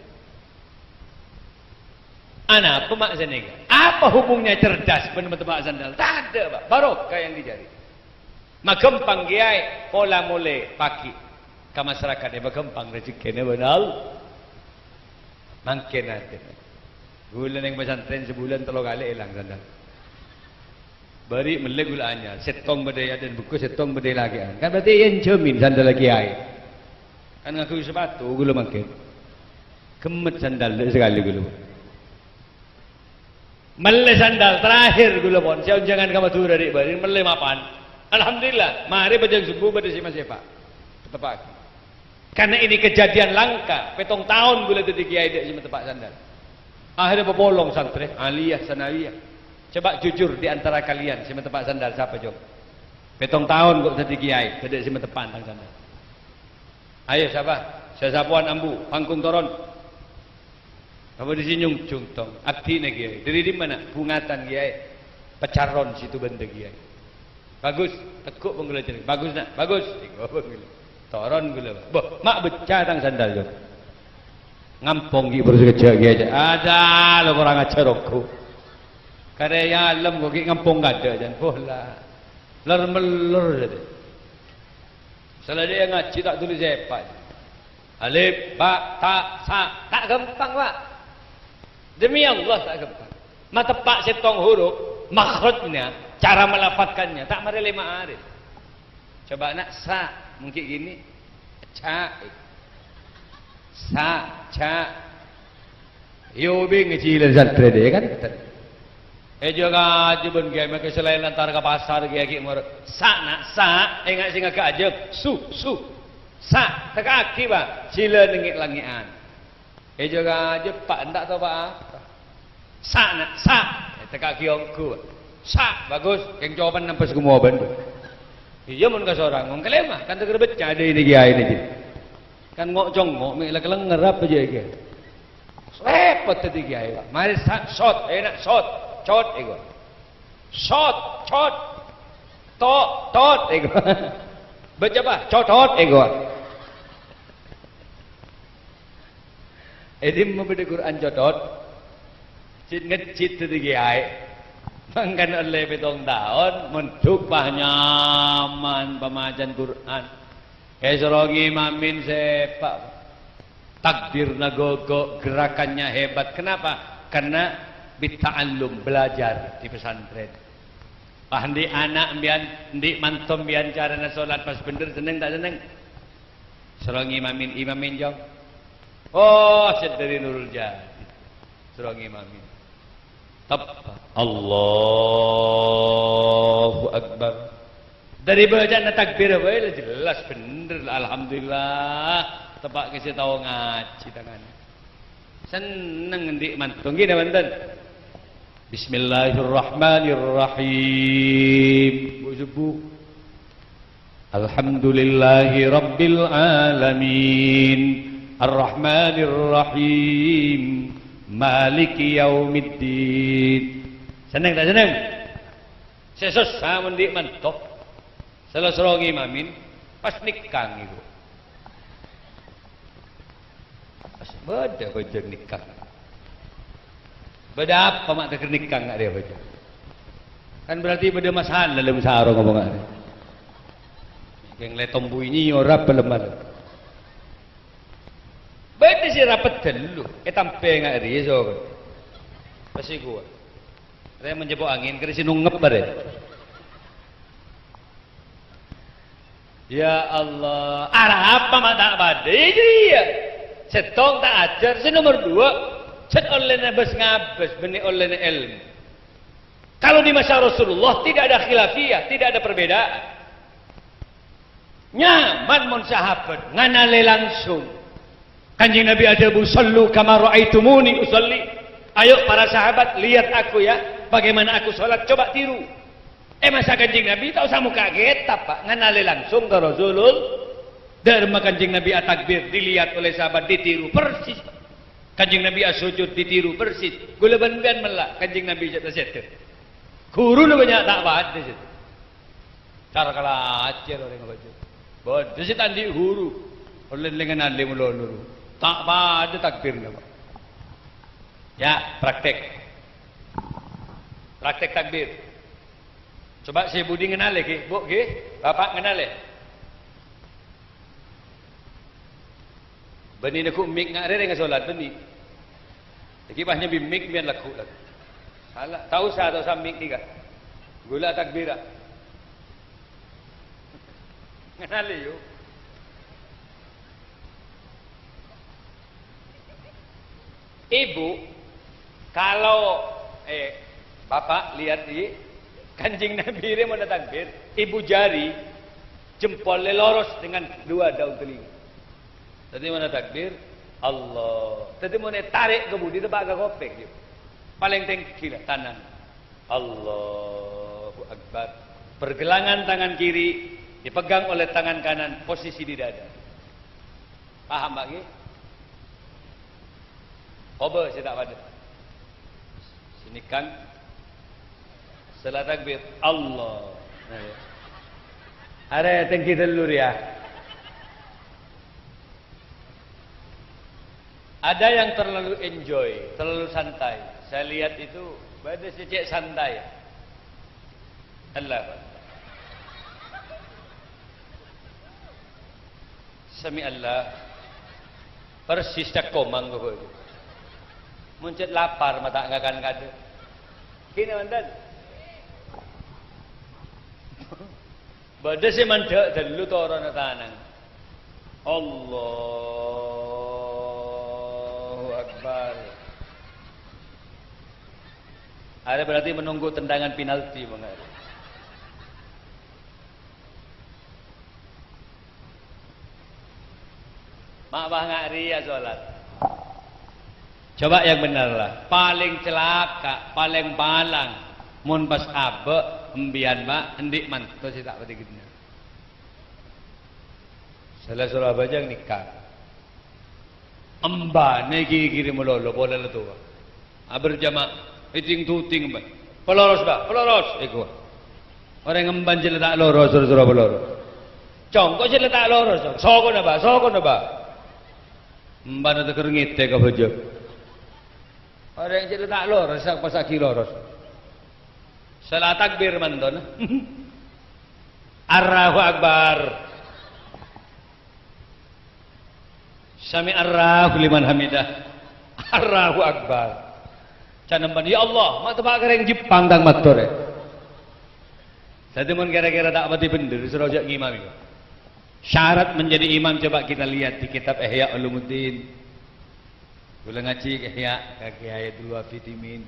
Anapa ma' sanèka? Apa hubungnya cerdas bân mateppa' sandal? Tadâ', Pak. Barokah yang dicari. Maghâmpang kèyaè, pola molè pagi ka masyarakat, èpaghâmpang rejekkèna bân Allah. Mangkèn atè. Ghulâ neng pesantren sabulân tello kalè èlang sandal. Bâri' mellè ghulâ anyar, sèttong bâdâ è adâ'na bungkus, sèttong bâdâ è lakè'an. Kan berarti ènjhâmin sandal kèyaè. Kan ngangghuy sapatu ghulâ mangkèn. Ghemmet sandal dâ' sakalè ghulâ. Mellè sandal terakhir ghulâ pon, sè onjhângan ka Madhurâ rè' bâri' mellè mapan. Alhamdulillah, marè bâjâng subuh bâdâ sè masèpa'. Teppa'aghi. Karena ini kejadian langka, pètto taon ghulâ dhâddhi kèyaè dâ' sè mateppa' sandal. Akhirnya pepolong santrè, aliyah, sanawiyah. Coba jujur di antara kalian, sè mateppa' sandal sapa, Jong? Pètto taon kok dhâddhi kèyaè, tadâ' sè mateppa' tang sandal. Ayo, sapa? Sè sapowan ambu, pangkung toron. Apa di sini nyungjung, tong? Abdhina, Kèyaè. Dâri dimma, na'? Bhungatan, Kèyaè. Pecaron Situbenda, Kèyaè. Bagus, teggu' pon ghulâ jeneng. Bagus, na'. Bagus. Teggu' pon ghulâ. Toron ghulâ, Pak. Boh, ma' becca tang sandal, Jong. Ngampong ghi' bhuru sakejjhâ', Kèyaè. Ada, lo kurang ajar, ongghu. Karè yalem kok ghi' ngampong kadâ', jân. Boh, la. Lèr-mellèr, jâdiyâ. Saellana ngajhi ta' dhuli sèpa'. Alif, ba, ta, sa. Ta' ghâmpang, Pak. Demi Allah, ta' ghâmpang. Mateppa' sèttong huruf, makhrajnya, cara melafadzkannya, ta' marè lèma' arè. Coba, na', sa, mungkin gini. Ca. Sa, ca. Yo, bing ngajhi lan santrè dâ', kan? È, jâgâ ajâ bân kèyaè, mèkè sè laèn lantar ka pasar, kèyaè ghi' mor. Sa, na', sa, enga' sè ngaghâ' ajâ. Su, su. Sa, tekkaaghi, Pak. Sila nengè'-langngè'an. È, jâgâ ajâ, Pa', enta' tao pa-apa. Sa, na', sa. È, tekkaaghi ongghu, Pak. Sa, bagus. Kèng copan nempes ghumobân. Iyâ, mon kasorang, mon kalèma. Kan tegghâr becca dâ' ini kèyaè ini, Ji. Kan ngo'-congo', mè' la kalènger apa jâ' kèyaè. Rèpot dhâddhi kèyaè, Pak. Marè sa-, sot, è, na', sot. Cot, èko. Sot, cot. To, tot, èko. Baca apa? Cotot, èko. È dimma bâdâ Qur'an cotot? Cit-ngejjit dhâddhi kèyaè. Mangkana ollè pètto taon, mondhuk pas nyaman pamacana Qur'an. Èsoro ngimamin sèpa'. Takbirna gogo, gerakannya hebat. Kenapa? Karena bita'allum, belajar di pesantren. Pas andi' ana' mbiyan, andi' manto mbiyan carana solat pas bhendher, senneng ta' senneng? Soro ngimamin, imamin, Jong. Oh, sè dâri Nurul Jadi. Soro ngimamin. Tep-, Allahu Akbar. Dâri bâca'anna takbir bhâi la jelas bhendher, la, alhamdulillah. Teppa' kèsè tao ngajhi tangana. Senneng andi' manto, ngghi, napa bhunten? Bismillahirrahmanirrahim. Bu subuh. Alhamdulillahi rabbil alamin. Arrahmanirrahim. Maliki yaumiddin. Senneng ta' senneng? Sè sossa mon andi' manto. Sala soro ngimamin, pas nèkang, Ibu. Pas bâdâ bhâjâng nèkang. Bâdâ apa ma' tegghâr nèkang nga' rèya bhâjâng? Kan berarti bâdâ masalah dâlem sarong apa nga' rèya? Kèng lè tombuy nyèyor apa lemma. Bâdâ sè rapet ghâllu, ètampè nga' rèya sokon. Pas èkowa. Rè menjepo angin, kèra sè nongngep, rè. Ya Allah, arapa ma' ta' padâ? Iyâ, iyâ. Sèttong ta' ajhâr, sè nomer duwâ', sè ollèna bâs-ngabâs, bânnè ollèna èlmo. Kalau di masa Rasulullah tidak ada khilafiyah, tidak ada perbedaan. Nyaman mon sahabat nganalè langsung. Kanjeng Nabi adhâbu, "Shallu kama ra'aitumuni ushalli." Ayo para sahabat, lihat aku ya, bagaimana aku sholat, coba tiru. È masa Kanjeng Nabi ta' osa mokka' kètab, Pak, nganalè langsung ka Rasulul-, dâremma Kanjeng Nabi atakbir, dilihat oleh sahabat, ditiru persis. Kanjeng Nabi asujud, ditiru persis. Ghulâ bân sampèyan mella', Kanjeng Nabi sè ta' sèdhâ. Ghuruna bânnya' ta' padâ sè. Cara kalajâr orèng abâjâ. Bâdâ sè ta' andi' ghuru. Ollè lèngan alim lolo. Ta' padâ takbirna, Pak. Ya, praktek. Praktek takbir. Coba sè budi ngenalè, ghi? Bu, ghi? Bapak ngenalè? Bânnè lagghu' mik nga' rèrèng solat, bânnè. Èngghi pas nyambi mik, mèyan lagghu', lagghu'. Sala, ta' osa, ta' osa mik nèka. Ghulâ takbira. Ngenalè, yu. Ibu, kalau, eh, Bapak lihat di, Kanjeng Nabi rè mon atakbir, ibu jari jempolnya lurus dengan dua daun telinga. Dhâddhi mon atakbir, Allah. Dhâddhi mon ètarè' ka budi, teppa' ka kopèng, yâ. Palèng tèngghi la, tanang. Allahu Akbar. Pergelangan tangan kiri dipegang oleh tangan kanan, posisi di dada. Paham, Pak, ghi? Kobâ sè ta' padâ. Sini kan. Setelah takbir, Allah. Nah, yâ. Arè tèngghi tellu rèya. Ada yang terlalu enjoy, terlalu santai. Saya lihat itu, bâdâ sè cè' santai. Allah. Sami Allah. Persis cakkomang kok. Mon cè' lapar, ma' ta' ngakan kadâ'. Kènè, mantan. Bâdâ sè mandhâ' tellu toronna tanang. Allahu Akbar. Arè berarti menunggu tendangan penalti, Bang. Ma' bâ' nga' rèya solat. Coba yang bener la. Palèng calaka', palèng palang. Mon pas abâ', embiyan, Pak, endi' manto sè ta' patè ghenna'. Sala Surabaya nèka. Embana ghi-ghiri malolo, polana towa. Aberjamaah, èting-totèng, Mbah. Paloros, Mbah, paloros, èko. Orèng emban jâ' la ta' loros, soro-soro paloros. Congko' jâ' la ta' loros, sokona, Mbah, sokona, Mbah. Embana tegger ngètè ka bhâjâng. Orèng jâ' la ta' loros, sak-, pas aghi loros. Sala takbir mantona. Allahu Akbar. Sami Allahu liman hamidah. Allahu Akbar. Can emban, "Ya Allah, ma' teppa' ka rèng Jepang tang matorè." Dhâddhi mon kèra-kèra ta' patè bhendher, soro jâ' ngimami. Syarat menjadi imam coba kita lihat di kitab Ihya Ulumuddin. Kaulâ ngajhi Ihya ka Kiai Abdul Wafi Dimin.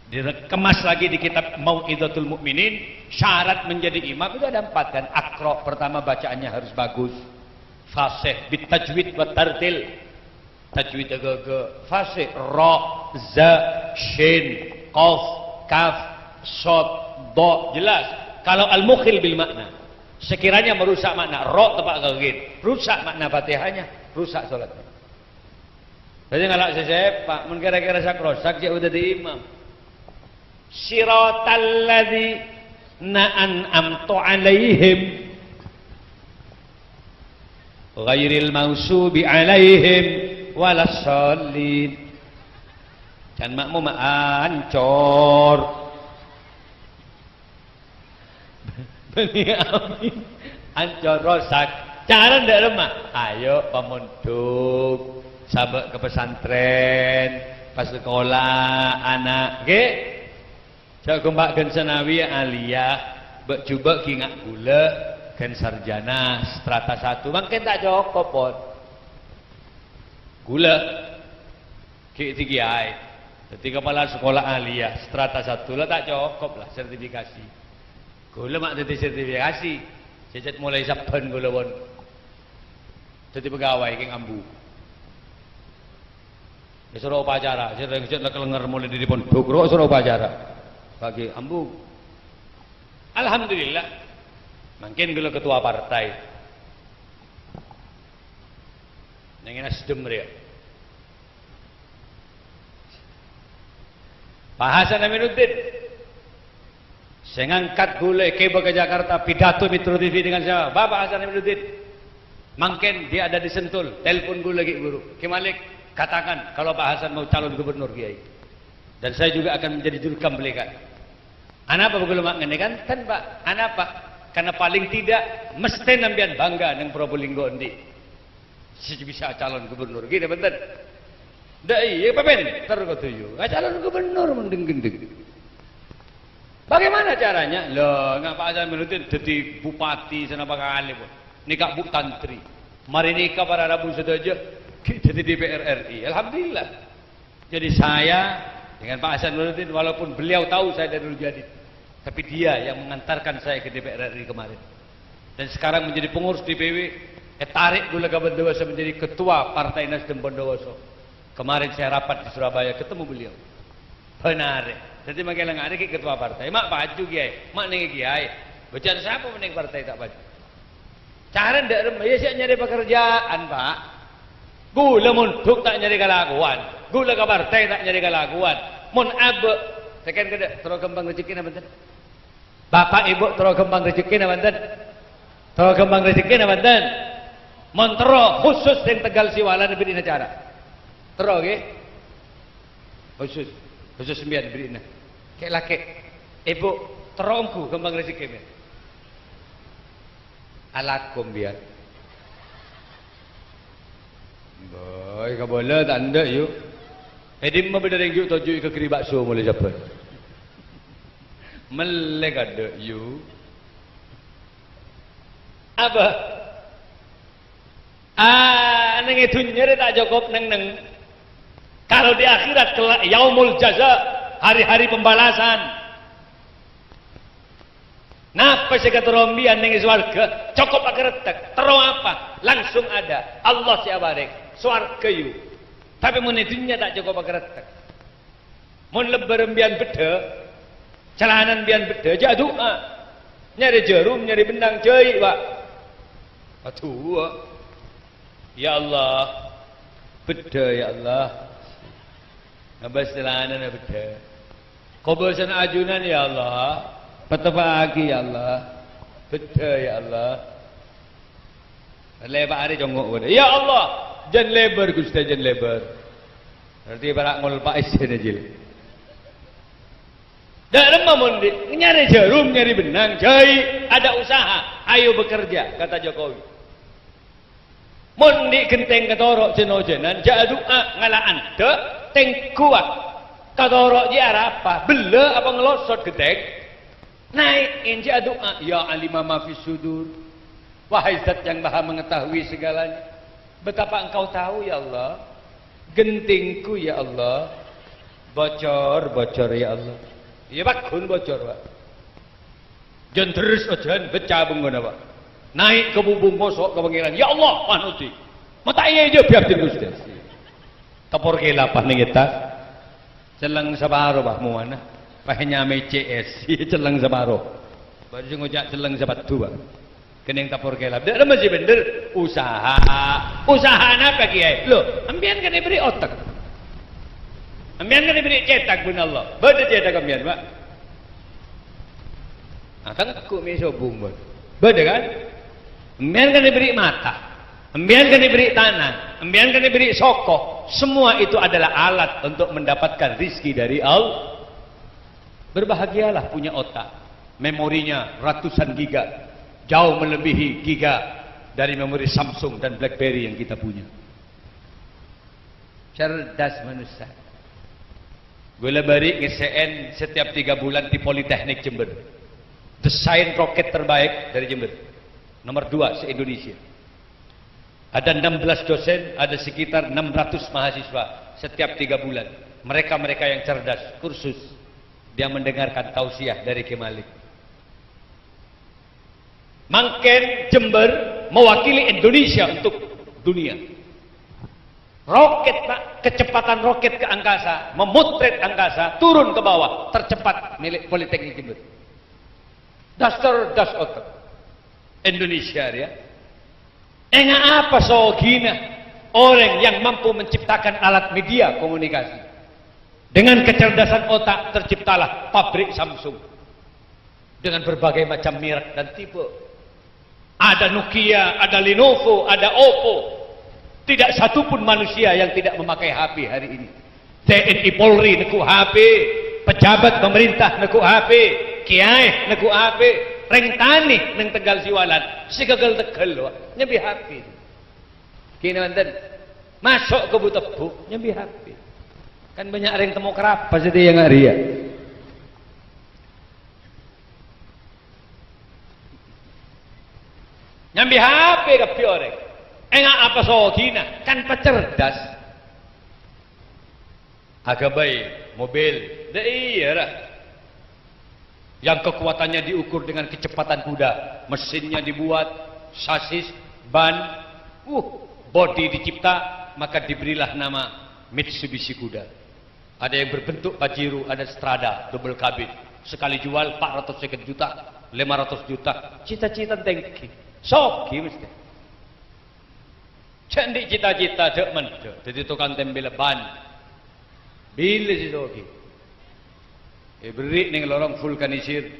Dikemas lagi di kitab Mau'izatul Mu'minin, syarat menjadi imam itu ada empat kan. Iqra, pertama bacaannya harus bagus. Fasih, bit tajwid wa tartil. Tajwid agâ-agâ. Fasih, ra, za, shin, qaf, kaf, shad, dha. Jelas. Kalau al-mukhil bil makna. Sekiranya merusak makna, ra teppa' ka ghin. Rusak makna Fatihahnya, rusak sholatnya. Dhâddhi ngala' sè sèpa', mon kèra-kèra sak-rosak, jâ' dhâddhi imam. Shiratal ladzina an'amta 'alaihim, ghairil maghdubi 'alaihim waladdallin. Can makmum ancor. Bânnè amin. Ancor rosak. Cara ndak lemah. Ayo pamondhuk. Sabâ' ka pesantren. Pas sekolah, ana'. Ngghi? Jâ' ghâmpa' ghân sanawiyah aliyah. Bâ' jhubâ' ghi nga' ghulâ. Ghân sarjana, strata satu. Mangkèn ta' cokop, pon. Ghulâ. Ghi' dhâddhi kiai. Dhâddhi kapala sekolah aliyah, strata satu la ta' cokop la sertifikasi. Ghulâ ma' dhâddhi sertifikasi. Cècèt molaè sabbhân ghulâ pon dhâddhi pegawai kèng ambu. Èsoro upacara, sè rèng cèt la kalenger molaè dhâri pondhuk, ro' soro upacara. Bagi ambu. Alhamdulillah. Mangkèn ghulâ ketua partai. Neng Nasdem rèya. Pak Hasan Aminuddin. Sè ngangkat ghulâ èkèbâ ka Jakarta, pidato Metro T V dengan siapa? Bapak Hasan Aminuddin. Mangkèn dia ada di Sentul, telepon ghulâ ghi' buru. "Ki Malik, katakan kalau Pak Hasan mau calon gubernur, Kiai. Dan saya juga akan menjadi jurkam beliau." Anapa ghulâ ma' ngennèng kan? Ten, Pak. Anapa? Karena paling tidak, mestè sampèyan bangga neng Probolinggo endi'. Sè bisa calon gubernur, ghi, bhunten? Dâ' iyâ, pèpènter kodhu, yu. Nga' calon gubernur mon dheng-ghendheng. Bagaimana caranya? Lho, nga' Pak Hasan Aminuddin dhâddhi bupati sanapa kalè, Bu. Nèka Bu Tantri. Marè nèka para rabu sadhâjâ, ghi' dhâddhi D P R R I. Alhamdulillah. Jadi saya dengan Pak Hasan Aminuddin, walaupun beliau tahu saya dari dulu jadi, Tapi dia yang mengantarkan saya ke D P R R I kemarin. Dan sekarang menjadi pengurus D P W, ètarèk ghulâ ka Bondowoso menjadi ketua Partai Nasdem Bondowoso. Kemarin saya rapat di Surabaya, ketemu beliau. Bhânarè. Dhâddhi mangkèn la ngarè ghi' ketua partai. Ma' paju, Kiai. Ma' nèng Kiai. Bâjâna sapa nèng partai ta' paju? Carana dâ' remma, iyâ sè nyarè pakarjâ'ân, Pak. Ghulâ mondhuk ta' nyarè kalakowan. Ghulâ ka partai ta' nyarè kalakowan. Mon abâ', tekèn kadâ', terro ghâmpang rejekkèna bhunten. Bapa' Ibu terro ghâmpang rejekkèna bhunten. Terro ghâmpang rejekkèna bhunten. Mon terro khusus sè Tegal Siwalan bèrri'na acara. Terro, ghi. Khusus. Khusus sampèyan bèrri'na. Kè'-lakè'. Ibu, terro ongghu ghâmpang rejekè, mè'. Alako sampèyan. Bâi, kabâlâ ta' endâ', yu. È dimma bâdâ rèng ju'-toju' èghâghâri bakso molaè sabbhân? Mellè kadâ', yu. Apa? Ah, neng è dhunnya rè ta' cokop neng-neng. Kalau di akhirat kelak yaumul jaza, hari-hari pembalasan. Napa sè èkaterro sampèyan neng è sowarghâ? Cokop akarettek. Terro apa? Langsung ada. Allah sè aparèng. Sowarghâ, yu. Tapè mon è dhunnya ta' cokop akarettek. Mon lebbâr sampèyan beddhâ, calana sampèyan beddhâ, jhâ' adu'a. Nyarè jhârum, nyarè bennang, jhâi, Pak. Adu'a. Ya Allah, beddhâ, ya Allah. Ngabâs calanana beddhâ. Kobâsana ajunan, ya Allah. Patepa'aghi, ya Allah. Beddhâ, ya Allah. Lèbâ arè congngo' bâdâ. Ya Allah, jhân lèbâr, Ghustè, jhân lèbâr. Berarti para' ngolpa' essèna, Jil. Dâ' remma mon andi' nyarè jhârum, nyarè bennang, jhâi, ada usaha, ayo bekerja, kata Jokowi. Mon andi' ghenteng katoro' jhân-ojhânan, jhâ' adu'a, ngala' andâ', tèngguwâ. Katoro' jiyâ arapa? Bellâ apa ngelosot ghenteng? Naèk, enjâ' adu'a, "Ya alima ma fis sudur." Wahai Zat yang Maha Mengetahui segalanya, betapa Engkau tahu, ya Allah. Ghentengku, ya Allah. Bocor, bocor, ya Allah. Iyâ, pagghun bocor, Pak. Jhân terros ojhân, becca bengkona, Pak. Naèk ka bubung, moso' ka Pangèran. "Ya Allah, panodhi. Mata iyâ iyâ biabdin Ghustè." Tepor kèlap, Pak, neng èta. Celleng saparo, Pak, mowana. Pas nyamaè C S, celleng saparo. Bâdâ sè ngoca' celleng sapatu, Pak. Kennèng tepor kèlap. Dâ' remma sè bhendher, usaha. Usaha napa, Kiai? Lho, sampèyan kan èberri' otek. Sampèyan kan èberri' cètak bân Allah. Bâdâ cètak sampèyan, Pak? Nah, tengko mè' sobung, Pak. Bâdâ, kan? Sampèyan kan èberri' mata. Sampèyan kan èberri' tana. Sampèyan kan èberri' soko. Semua itu adalah alat untuk mendapatkan rizki dari Allah. Berbahagialah punya otak. Memorinya ratusan giga. Jauh melebihi giga dari memori Samsung dan BlackBerry yang kita punya. Cerdas manossa. Ghulâ bâri' ngèssè'è setiap tiga bulan di Politeknik Jember. Desain roket terbaik dari Jember. Nomor dua se-Indonesia. Ada enam belas dosen, ada sekitar enam ratus mahasiswa setiap tiga bulan. Mereka-mereka yang cerdas, kursus. Dia mendengarkan tausiah dari Kè Malik. Mangkèn Jember mewakili Indonesia untuk dunia. Roket, Pak, kecepatan roket ke angkasa, memotret angkasa, turun ke bawah, tercepat milik Politeknik Jember. Daster das otak Indonesia, ya. Enga' apa sogina orang yang mampu menciptakan alat media komunikasi? Dengan kecerdasan otak terciptalah pabrik Samsung dengan berbagai macam merek dan tipe. Ada Nokia, ada Lenovo, ada Oppo. Tidak satu pun manusia yang tidak memakai H P hari ini. T N I Polri neggu' H P, pejabat pemerintah neggu' H P, kiai neggu' H P, rèng tanè neng Tegal Siwalan, sè ghâgghâl-teggâl, Pak, nyambi H P. Kènè wonten. Maso' ka Bu Tebbhu, nyambi H P. Kan bânnya' rèng temmo kerapa sè tèyang arèya. Nyambi H P kabbhi orèng. Enga' apa sogina, kan pacerdas. Aghâbây mobil. Dâ' iyâ, ra. yang kekuatannya diukur dengan kecepatan kuda, mesinnya dibuat, sasis, ban, uh, bodi dicipta, maka diberilah nama Mitsubishi Kuda. Ada yang berbentuk Pajero, ada Strada, double kabin. Sekali jual empat ratus seket juta, lima ratus juta. Cita-cita tèngghi. Soghi mesti. Jhâ' andi' cita-cita, dâ' mendâ. Dhâddhi tokang tèmbhâl ban. Bilâ sè soghi? Èberri' neng lorong vulkanisir.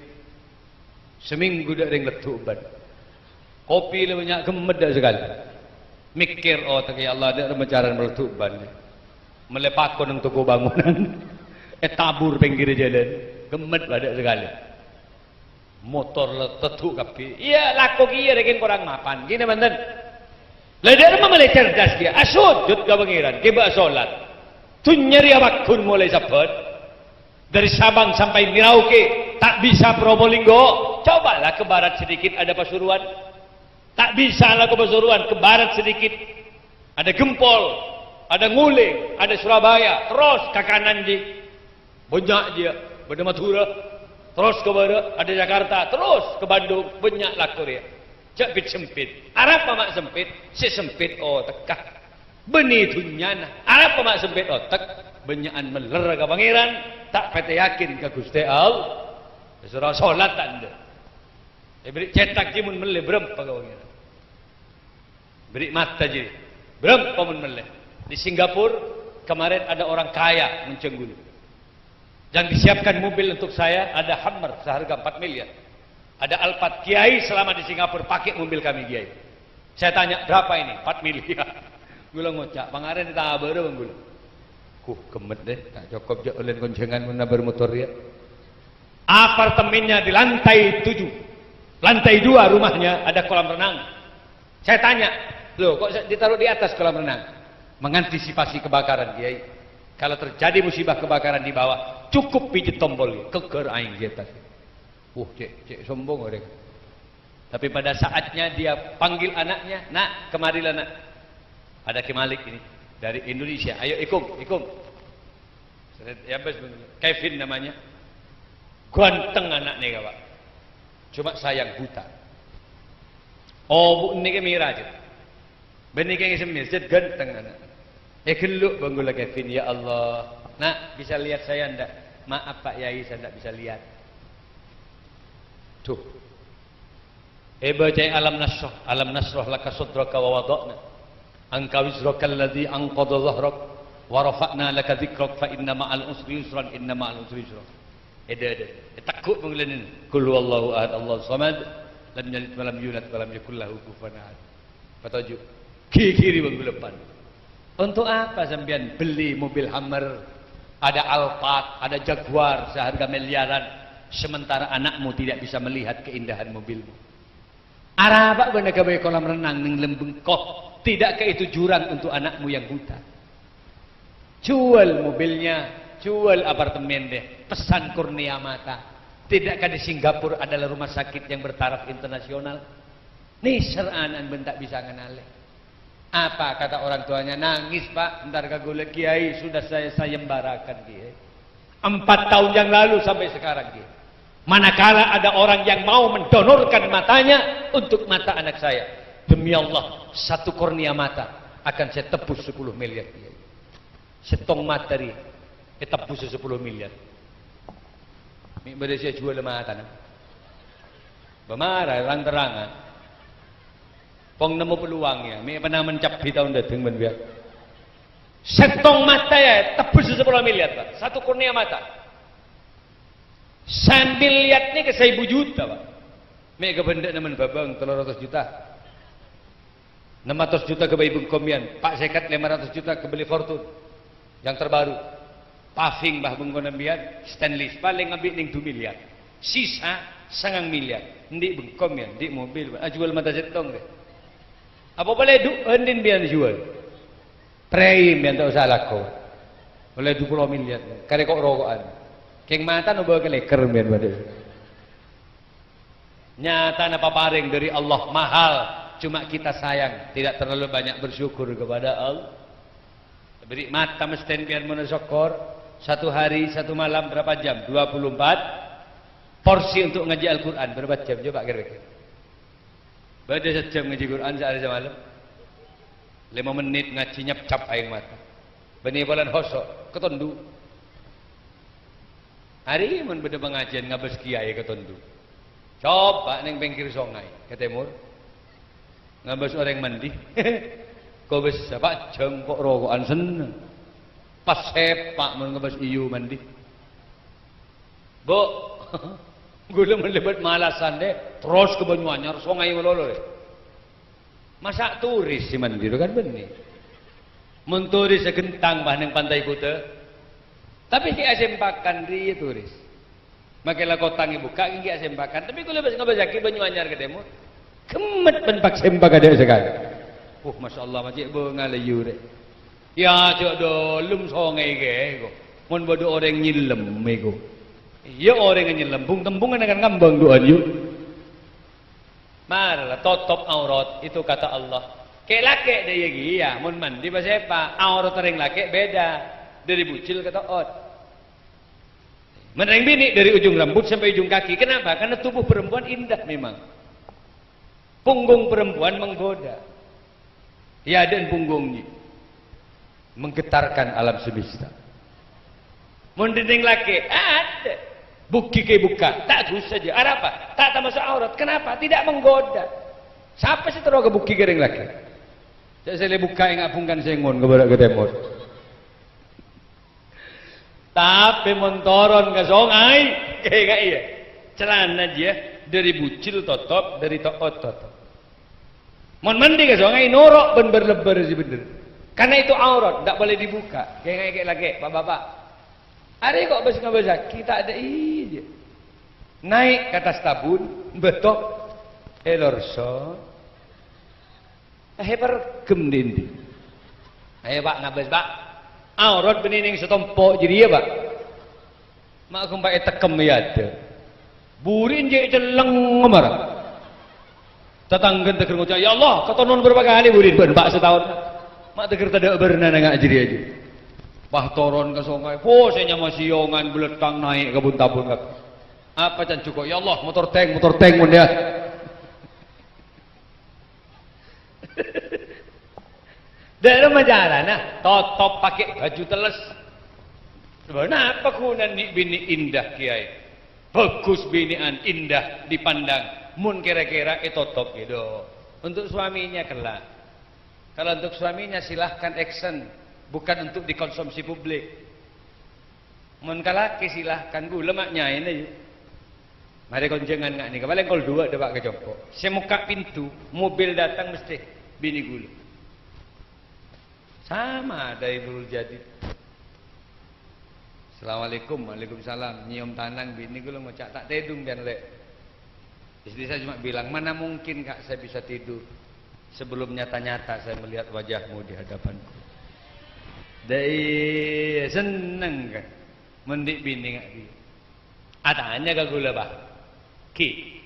Samènggu dâ' rèng leddhu' ban. Kopi la bânnya' ghemmet dâ' sakalè. Mèkkèr otak, "Ya Allah, dâ' remma carana maleddhu' ban." Mellè pako neng toko bangunan. Ètabur pèngghirrâ jhâlân. Ghemmet bâ' dâ' sakalè. Motor la teddhu' kabbhi. Iyâ, lako kèya rèng korang mapan. Ghi bhunten. La dâ' remma mellè cerdas kèya. Asojud ka Pangèran, ghibâ asolat. Dhunnya rèya pagghun molaè sabbhân. Dari Sabang sampai Merauke, tak bisa Probolinggo. Cobalah ke barat sedikit, ada Pasuruan. Tak bisa lako Pasuruan, ke barat sedikit. Ada Gempol, ada Nguling, ada Surabaya. Terros ka kanan, jiyâ. Bânnya' jiyâ, bâdâ Madhurâ. Terros ka bârât, ada Jakarta. Terros ka Bandung, bânnya' lako rèya. Jhâ' bit-sempit. Arapa ma' sempit? Sè sempit otekka. Bânnè dhunnyana. Arapa ma' sempit otek? Bânnya'an mellèr ka Pangèran, ta' pètèyaghin ka Ghustè Allah. Soro solat ta' endâ'. Èberri' cètak jiyâ mon mellè, bârâmpa ka Pangèran. Berri' mata jiyâ. Bârâmpa mon mellè. Di Singapura, kemarin ada orang kaya monjhâng ghulâ. Yang disiapkan mobil untuk saya, ada Hummer seharga empat miliar. Ada Alphard. "Kiai selama di Singapura pakai mobil kami, Kiai." Saya tanya, "Berapa ini?" "Empat miliar." Ghulâ ngoca', "Pangarèna ta' bârâ, Bang, ghulâ." Kuh, ghemmet deh, ta' cokop jhâ' ollèna konjhângan mon nabâr motor rèya. Apartemennya di lantai tujuh. Lantai dua rumahnya ada kolam renang. Saya tanya, "Loh, kok sa-, ditaruh di atas kolam renang?" "Mengantisipasi kebakaran, Kiai. Kalau terjadi musibah kebakaran di bawah, cukup pijit tombol, keger aèng di atas." Wah, cè', cè' sombong orèng. Tapi pada saatnya dia panggil anaknya, "Nak, kemarilah, Nak. Ada Ki Malik ini dari Indonesia. Ayo ikung, ikung." Saya, ya, bes, Kevin namanya. Ganteng anaknya, Pak. Cuma sayang buta. Oh, bu, ini ke mirah aja. Bânnè kèngèng semmè, cè' ghânteng ana'. Èghellâ' bân ghulâ Kevin, "Ya Allah, Nak, bisa lihat saya ndak?" "Maaf, Pak Yai, saya ndak bisa lihat." Duh. Èbâcaè Alam Nasyrah, "Alam nasyrah laka sadraka wa wada'na anka wizraka alladzi anqadha dhahrak wa rafa'na laka dzikrak fa inna ma'al usri yusran, inna ma'al usri yusra." Èdâ-èdâ. Ètegghu' bân ghulâ nèka. "Qul huwallahu ahad, Allahus samad, lam yalid wa lam yulad wa lam yakul lahu kufuwan ahad." Patoju'. Ghighiri bân ghulâ pan. Untuk apa sampèyan beli mobil Hummer, ada Alphard, ada Jaguar seharga miliaran, sementara anakmu tidak bisa melihat keindahan mobilmu? Arapa bâ'na ghâbây kolam renang neng Lembengko, tidakkah itu jurang untuk anakmu yang buta? Jual mobilnya, jual apartemen deh, pesan kornea mata. Tidakkah di Singapura adalah rumah sakit yang bertaraf internasional? Nèser ana'na bân ta' bisa nganalè. Apa kata orang tuanya? "Nangis, Pak, entar ka ghulâ Kiai, sudah saya sayembarakan, Kiai. Empat tahun yang lalu sampai sekarang, Kiai. Manakala ada orang yang mau mendonorkan matanya untuk mata anak saya, demi Allah, satu kornea mata akan saya tebus sepuluh miliar, Kiai." Sèttong mata rèya ètebbus sapolo miliar. Mè' bâdâ sè ajhuwâl matana. Bâ mara rang-terrangan. Pong nemmo peluang, ya. Mè' pernah mencapai tahun dateng, bân, ya. Sèttong mata, ya, tebbus sapolo miliar, Pak. Satu kornea mata. Samiliar nèka saèbu juta, Pak. Mè' ghâbândhâ'na mèn bhâbâng tello ratos juta. Ennem atos juta ghâbây bengko mbiyan, pa' sèket lèma ratos juta ghâbây Fortuner yang terbaru. Paving, bâh, bengkona mbiyan, stainless, palèng abit nèng du miliar. Sisa sangang miliar. Endi' bengko mbiyan, endi' mobil, ajhuwâl mata sèttong, rè. Apa polè du-, endi' mbiyan ajhuwâl? Prèi mbiyan ta' osa alako. Polè du polo miliar. Karè ko'-roko'an. Kèng mata nobâ ka lèkèr mbiyan padâ. Nyatana paparèng dâri Allah mahal, cuma kita sayang, tidak terlalu banyak bersyukur kepada Allah. Bâri' mata mestèn biar mana syukur, satu hari, satu malam berapa jam? Dua puluh empat. Porsi untuk ngaji Al-Qur'an bârâmpa jam, coba kira-kira? Bâdâ sajjhâm ngaji Qur'an saarè samalem. Lèma mennit ngaji nyepcap aèng mata. Bânnè polana hoso', katondu'. Arè mon bâdâ pangajiân ngabâs kiyaè katondu'. Coba neng pèngkèr songay, ka tèmor. Ngabâs orèng mandi. Kobâsa, Pak, jhângko' roko'an senneng. Pas sèpa' mon ngabâs iyâ mandi. Bu, ghulâ mon lèbât malasan, dè, terros ka Banyuanyar, songay malolo, dè. Masa' turis sè mandi, kan bânnè. Mon turis sè ghentang, bâ, neng Pantai Kuta. Tapè ghi' asempakan rèya turis. Makè la kotang èbukka', ghi' asempakan. Tapè ghulâ bâs ngabâsaghi Banyuanyar ka tèmor. Ghemmet bân paksèmpak adâ' sakalè. Uh, masyaallah, ma' cè' bângalla iyâ, dè. Iyâ, jhâ' dâlem songay kèya, ko. Mon bâdâ orèng nyellem, ko. Iyâ, orèng nyellem, bung-tembung kan ngambâng du'âna, yu. Mara la, totop aurat, itu kata Allah. Kè'-lakè' dâ' iyâ kèya, mon mandi pasèpa', aurat orèng lakè' bhidhâ dâri bujil ka to'ot. Mon rèng binè' dâri ujung rambut sampè' ujung kaki. Kenapa? Karena tubuh perempuan indah memang. Punggung perempuan menggoda. Iyâ, adâ'na punggung, nyi. Menggetarkan alam semesta. Mon dinding lakè', adâ'. Buggi èbukka', ta' dusa jâ. Arapa? Ta' tamaso' aurat. Kenapa? Tidak menggoda. Sapa sè terro ka buggi ka rèng lakè'? Sè sèlè bukka' ènga' bungkana sèngon ka bârâ' ka tèmor. Tapè mon toron ka songay, ènga' iyâ. Calana jiyâ, dâri bujil totop, dâri to'ot totop. Mon mandi ka songay, noro' bân bâr-lebbâr sè bhendher. Karena itu aurat, ndak boleh dibuka. Kèng-, kèng lakè', pa-bapa'. Arè ko' bâs-ngabâsaghi, ta' adâ' iyâ. Naè' ka attas tabun, bâto. Eh, lorso. Eh, perghem dindi. Ayo, Pak, ngabâs, Pak. Aurat bânnè neng satompo' jârèya, Pak. Ma' ghâmpang ètekkem, iyâ, adâ'. Buri' enjâ' celleng mara. Tatangghâna tèghâr ngoca', "Ya Allah, katonon bârâmpa kalè buri' bân, Pak, sataon?" Ma' tèghâr tadâ' bârnana nga' jârèya, jâ. Pas toron ka songay, po, sè nyama siyongan belettang naè' ka bun-tabun kabbhi. Apa can jhuko', "Ya Allah, motor tank, motor tank, mon, ya." Dâ'remma carana, totop pakè baju tellès. Sabâb napa ghunana nè'-binè' indah, Kèyaè? Bagus binè'an, indah dipandang, mon kèra-kèra ètotop, gitu. Untuk suaminya kelak. Kalau untuk suaminya, silahkan action, bukan untuk dikonsumsi publik. Mon ka lakè, silahkan, ghulâ ma' nyaèna, yu. Marè konjhângan nga' nèka, palèng kol duwâ' dâpa' ka compo'. Sè mokka' pintu, mobil datang mestè binè ghulâ. Sama ada Imrul Jadid. "Assalamualaikum." "Waalaikumsalam." Nyèyom tanang, binè ghulâ ngoca', "Ta' tèdung, Bân, Lè'." Istri saya cuma bilang, "Mana mungkin, Kak, saya bisa tidur sebelum nyata-nyata saya melihat wajahmu di hadapanku?" Dâ' iyâ, senneng, kan? Mon dhi' binè nga' dhi'. Atanya ka ghulâ, Pak. "Ghi,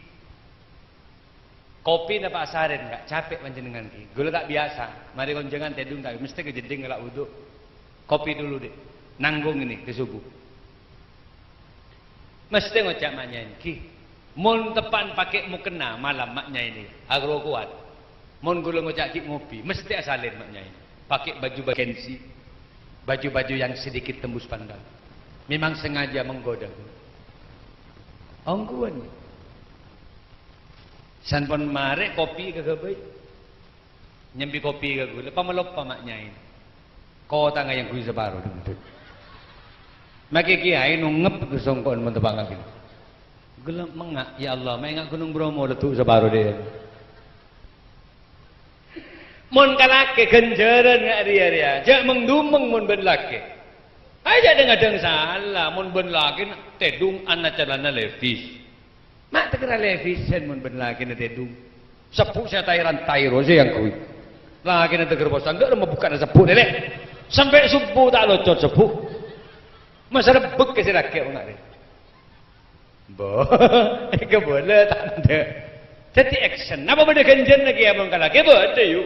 kopi napa asarèn, Kak? Capè' panjhennengngan, ghi." Ghulâ ta' biyasa. Marè konjhângan tèdung ta', mestè ka jeddhing ngala' wudu. "Kopi dulu, Dek. Nanggung ini, ke subuh." Mestè ngoca' ma' nyaèna, "Ghi, mon teppa'na pakè mokena malam ma' nyaèna, aghâro kowat." Mon ghulâ ngoca' ghi' ngopi, mestè asalèn ma' nyaèna. Pakè baju bergensi, baju-baju yang sedikit tembus pandang. Memang sengaja menggoda. Ongghuwân. Sampon marè kopi kaghâbây. Nyambi kopi ka ghulâ, pamaloppa ma' nyaèna. Kotangnga èyangghuy saparo, dhendhut. Makè kèyaè nongngep ka songko'na mon teppa' ngabina. Ghellem mengnga', "Ya Allah, ma' enga' Gunung Bromo leddu' saparo, dhi'." Mon ka lakè ghânjhârân nga' rèya-rèya, jhâ' meng-dumeng mon bân lakè. Ayo jhâ' dhâng-adhâng sala, mon bân lakè tèdung anna calana levis. Ma' tèghâr levisen mon bân lakèna tèdung. Sebbhu' sè tai-rantai rowa sè èyangghuy. Lakèna tèghâr posang, dâ' remma bukka'na sebbhu', Lè'. Sampè' sobbhu ta' locot sebbhu'. Masa rebbek ka sè lakè' bângal rè. Bo, kabâlâ ta' endâ'. Dhâddhi action. Napa bâdâ ghânjhârânna kèya mon ka lakè? Bâdâ, yu.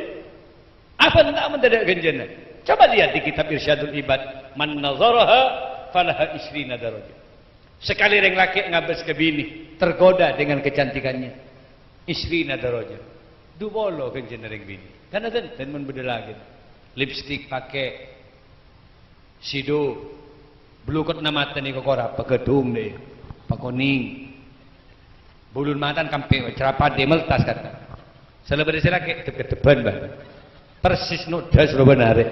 Apa enta' mon tadâ' ghânjhârânna? Coba lihat di kitab Irsyadul Ibad, "Man nazaraha falaha isrina darajah." Sakalè rèng lakè' ngabâs ka binè, tergoda dengan kecantikannya. Isrina daraja. Du polo ghânjhârânna rèng binè'. Karna dhân-dhân mon bâdâ lakè'. Lipstik pakè. Sidu. Blukotta mata nèko kora, paghâdhung dâ'. Pakonèng. Bulun matan kampè', cerapat dâ' meltas kata. Sala bâdâ sè lakè', dep-keddhebbhân, Bân. Persis nodhâs robâna arè.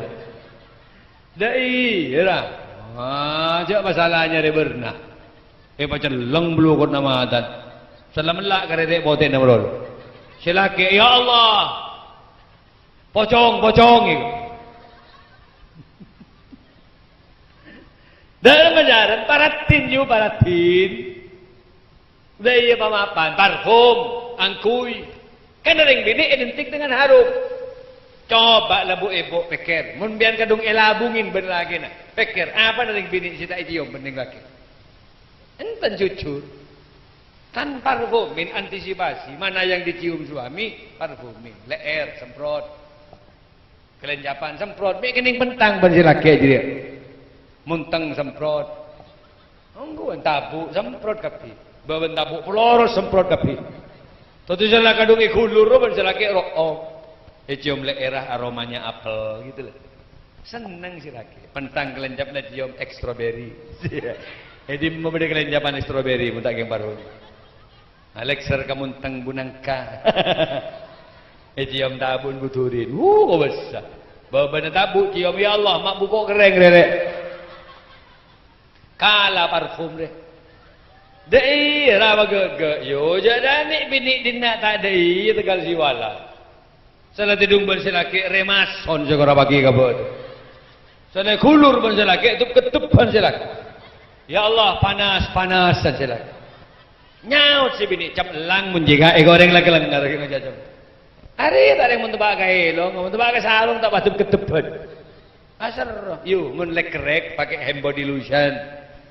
Dâ' iyâ, ra. Ah, jhâ' masalahnya rè bârna. Èpacelleng blukotta matan. Sala mella' ka rè' potèna malolo. Sè lakè', "Ya Allah, pocong, pocong," èko. Dâ' rèng majârân, paraddhin, yu, paraddhin. Lah iyâ, pamapan, parfum, angghuy. Kan rèng binè' identik dengan harum. Coba la bu-ibu pèkkèr, mon bi'en kadhung èlabungin bân lakèna. Pèkkèr, apana rèng binè' sè ta' èciom bân rèng lakè'? Enten jujur. Kan parfumin, antisipasi. Mana yang dicium suami, parfumin. Lè'èr, semprot. Kalèncapan semprot, mè' kènèng pentang bân sè lakè' jârèya. Montèng semprot. Ongghuwân tabu' semprot kabbhi. Bâbân tabu' poloros semprot kabbhi. Totè sala kadhung èghulur bân sè lakè' ro'om. Èciom lè'èrra aromanya apel gitu loh. Seneng sè lakè'. Pentang kalèncapna ciom ek strawberry. È dimma bâdâ kalèncapan ek strawberry, mon ta' kèng parfum. Alèkser ka montèng bunangka. Èciom tabu'na budurin. Wuh, kobâsa. Bâbâna tabu' ciom, "Ya Allah, ma' buko' kerrèng, rè, rè." Kala parfum, rè. Dâ' iyâ, ra maghâghâ. Yo, jhâ' dâ' nè' binè' dinna' ta' dâ' iyâ, tegal siwala. Sala tèdung bân sè lakè', rèmason sè kora paghi ka bâdâ. Sala ghulur bân sè lakè', dep-keddhebbhân sè lakè'. Ya Allah, panas, panasan sè lakè'. Nyaot sè binè', "Cap ellang mon jhâ' ka èkorèng la kellengngar ghi' ngajâjâm." Arè ta' rèng mon teppa' ka èlong, mon teppa' ka sarong ta' padâ keddhebbhân. Aserro. Yu, mon lèk-kerrèk, pakè hand body lotion.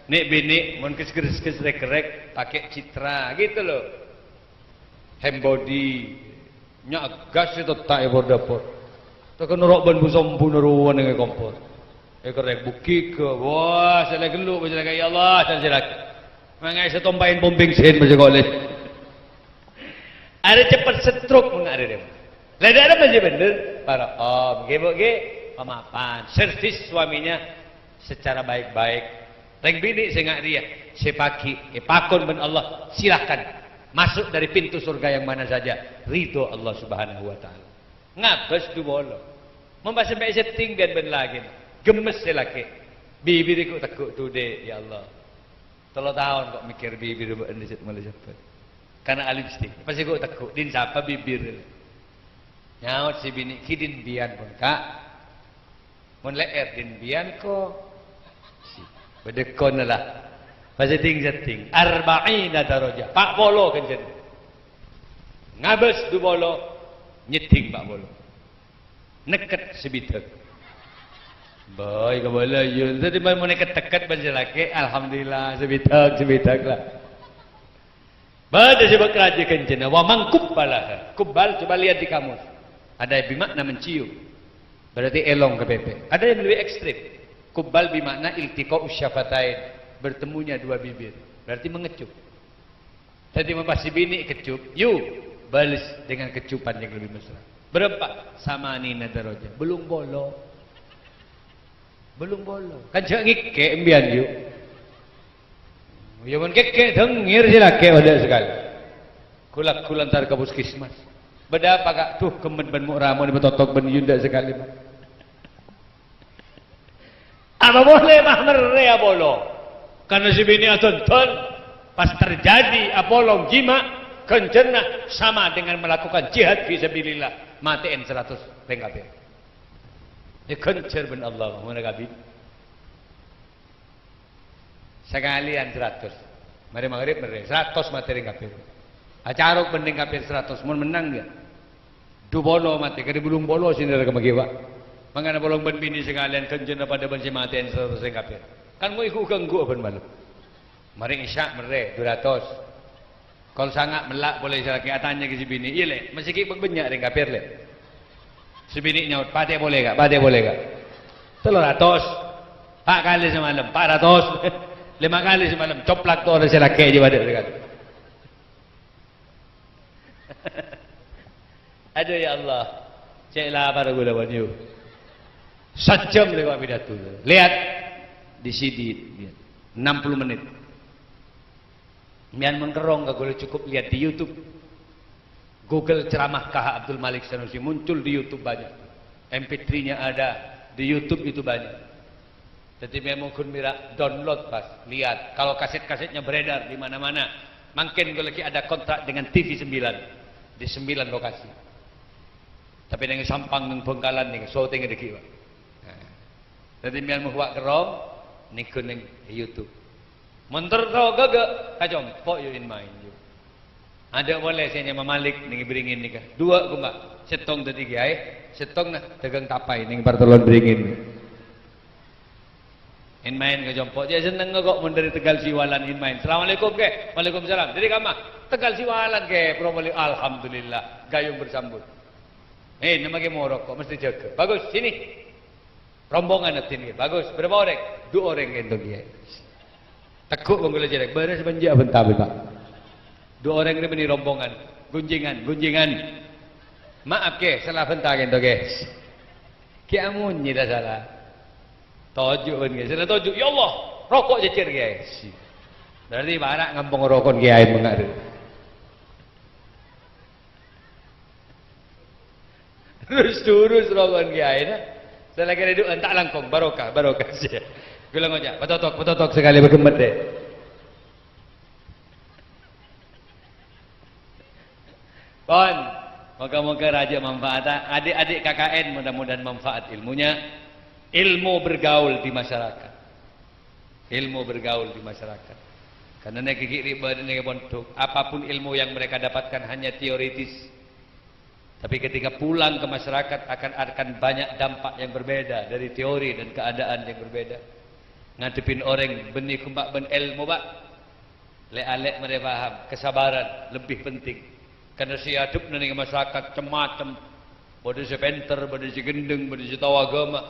Nè' binè', mon ghâs-ghâs lèk-kerrèk, pakè Citra, gitu loh. Hand body. Nya' ghâs sè tetta' è por-dâpor. Tèkèn ro' bân bu-sombuna rowa neng è kompor. Èkerrèk bukik, wah, sè la ghellu', sè la, "Ya Allah," dan sè la. Mangkana sè tompaèn pom bensin masih kolè. Arè cepet stroke mangkana arè rèma. Lah, dâ' remma sè bhendher, para om, ghi, Bu, ghi, pamapan. Servis suaminya secara baik-baik. Rèng binè' sè nga' rèya, sè paghi èpakon bân Allah, silahkan masuk dari pintu surga yang mana saja, ridho Allah Subhanahu wa Ta'ala. Ngabâs du polo. Mon pas sampè' setting bân, bân lakèna. Gemmes sè lakè. Bibirra ghu'-tegghu' today, ya Allah. Tello taon ko' mèkkèr bibir bâ'na sè malè sabbhân. Kana' lipstik. Pas ghu'-tegghu', dhin sapa bibir? Nyaot sè binè', "Ghi' dhin bi'en, pon, Ka'." Mon lè'èr dhin bi'en ko. Si, bâdâ kona la. Pas setting-setting. Arba'ina darajah. Pa' polo ghânjhârânna. Ngabâs du polo. Nyeddhing pa' polo. Nèkket sabidhâk. Bâi, kabâlâ, iyâ. Dhâddhi, mon nèkket-tèkket bân sè lakè', alhamdulillah, sabidhâk, sabidhâk la. Bâdâ sè bâk rajâ ghânjhârânna, "Wa man qubbalaha." Qubbal, coba lihat di kamus. Ada yang bermakna mencium. Berarti èlong ka pèpè'. Ada yang lebih ekstrim. Qubbal bermakna iltiqa'us syafatain, bertemunya dua bibir. Berarti mengecup. Dhâddhi, mon pas sè binè' kecup, yu, bâles dengan kecupan yang lebih mesra. Berempat, samanina darajah. Bâllung polo. Bâllung polo. Kan jhâ' ngèkkè' embiyan, yu. Ya, mon ngèkkè', dengngèr sè lakè' bâdâ sakalè. Ghu-lagghu entar ka puskesmas. "Bâdâ apa, Ka'?" "Duh, ghemmet bân mo'-ramo nè patotok bân yu endâ' sakalè, Pak." Apa polè, Pak, merrè apolong? Karena sè binè' adhândhân, pas terjadi apolong jima', ghânjhârânna sama dengan melakukan jihad fi sabilillah, matè'èn saratos rèng kafir. Èghânjhâr bân Allah, ngono kabin. Sakalèyan saratos. Marè maghrib merrè, saratos matè rèng kafir. Acarok bân rèng kafir saratos, mon mennang, ya. Du polo matè, kadhi bâllung polo sè nèra ka maghi, Pak. Mangkana polong bân binè sakalèyan ghânjhârânna padâ bân sè matè'èn saratos rèng kafir. Kan ngoy ghu-ganggu bân malem. Marè Isya merrè, du ratos. Kol sanga' mella' polè sè lakè' atanya ka sè binè', "Iyâ, Lè', masè ghi' bânnya' rèng kafir, Lè'?" Sè binè' nyaot, "Patè polè, Ka', patè polè, Ka'." "Tello ratos." "Pa' kalè samalem, pa' ratos." Lèma kalè samalem, coplak toro' sè lakè' jiyâ bâdâ sakalè. Aduh, ya Allah. Cè' lapar ghulâ, bân, yu. Sajjhâm lèbât pidato. Lihat di C D, lihat. Enam puluh menit. Sampèyan mon kerrong ka ghulâ, cukup lihat di YouTube. Google ceramah K H Abdul Malik Sanusi muncul di YouTube banyak. M P three-nya ada, di YouTube itu banyak. Dhâddhi mè' mon ghun mèra download, pas, lihat. Kalau kaset-kasetnya beredar di mana-mana, mangkèn ghulâ ghi' ada kontrak dengan T V sembilan di sembilan lokasi. Tapè neng Sampang, neng Bangkalan, neng syuting dâgghi', Pak. Nah. Dhâddhi, sampèyan mon wa' kerrong, nèko neng YouTube. Mon terro ghâghâ, kacompo' yu, in maèn yu. Adâ' polè sè nyama Malik neng Beringin nèka. Duwâ' ghun, Pak. Sèttong dhâddhi kèyaè, sèttongnga dhâghâng tapai neng Partelon Beringin. In maèn kacompo'. Cè' sennengnga kok mon dâri Tegal Siwalan in maèn. "Assalamualaikum, Kè." "Waalaikumsalam." "Dâri kamma?" "Tegal Siwalan, Kè." Probolinggo. Alhamdulillah, ghâyung bersambut. "Eh, namma Kè morok kok, mesti jâgâ." "Bagus, sini." Rombongan èdin, Kè. "Bagus, berapa orèng?" "Du orèng kènto, Kèyaè." Tegghu' bân ghulâ jârèya, bârâs bân jâ' bhânta, Pak. Du orèng rèya bânnè rombongan. Gunjingan, gunjingan. "Maaf, Kè, sala bhânta kènto, Kè." Kè amonyè la sala. Toju' bân Kè. Sala toju', "Ya Allah, roko' jhâjhâr, Kèyaè." Berarti para' ngampong roko'na Kèyaè mènga' rè. Terus durus roko'na Kèyaè, nah. Sala kèra du, enta' langkong, barokah, barokah. Ghulâ ngoca', "Patotok, patotok sakalè bâghemmet, dè." Pon, moga-moga rajâ manfaat, ah. Adik-adik K K N, mudah-mudahan manfaat ilmunya. Ilmu bergaul di masyarakat. Ilmu bergaul di masyarakat. Karena nèka ghi' ribâ nèka pondhuk. Apapun ilmu yang mereka dapatkan hanya teoritis. Tapi ketika pulang ke masyarakat akan, akan banyak dampak yang berbeda dari teori dan keadaan yang berbeda. Ngadhebbhi orèng bânnè ghun, Pak, bân èlmo, Pak. Lè'-alè' marè paham, kesabaran lebih penting. Karena sè èadhebbhâ neng masyarakat cem-macem. Bâdâ sè pènter, bâdâ sè ghendheng, bâdâ sè tao aghâma,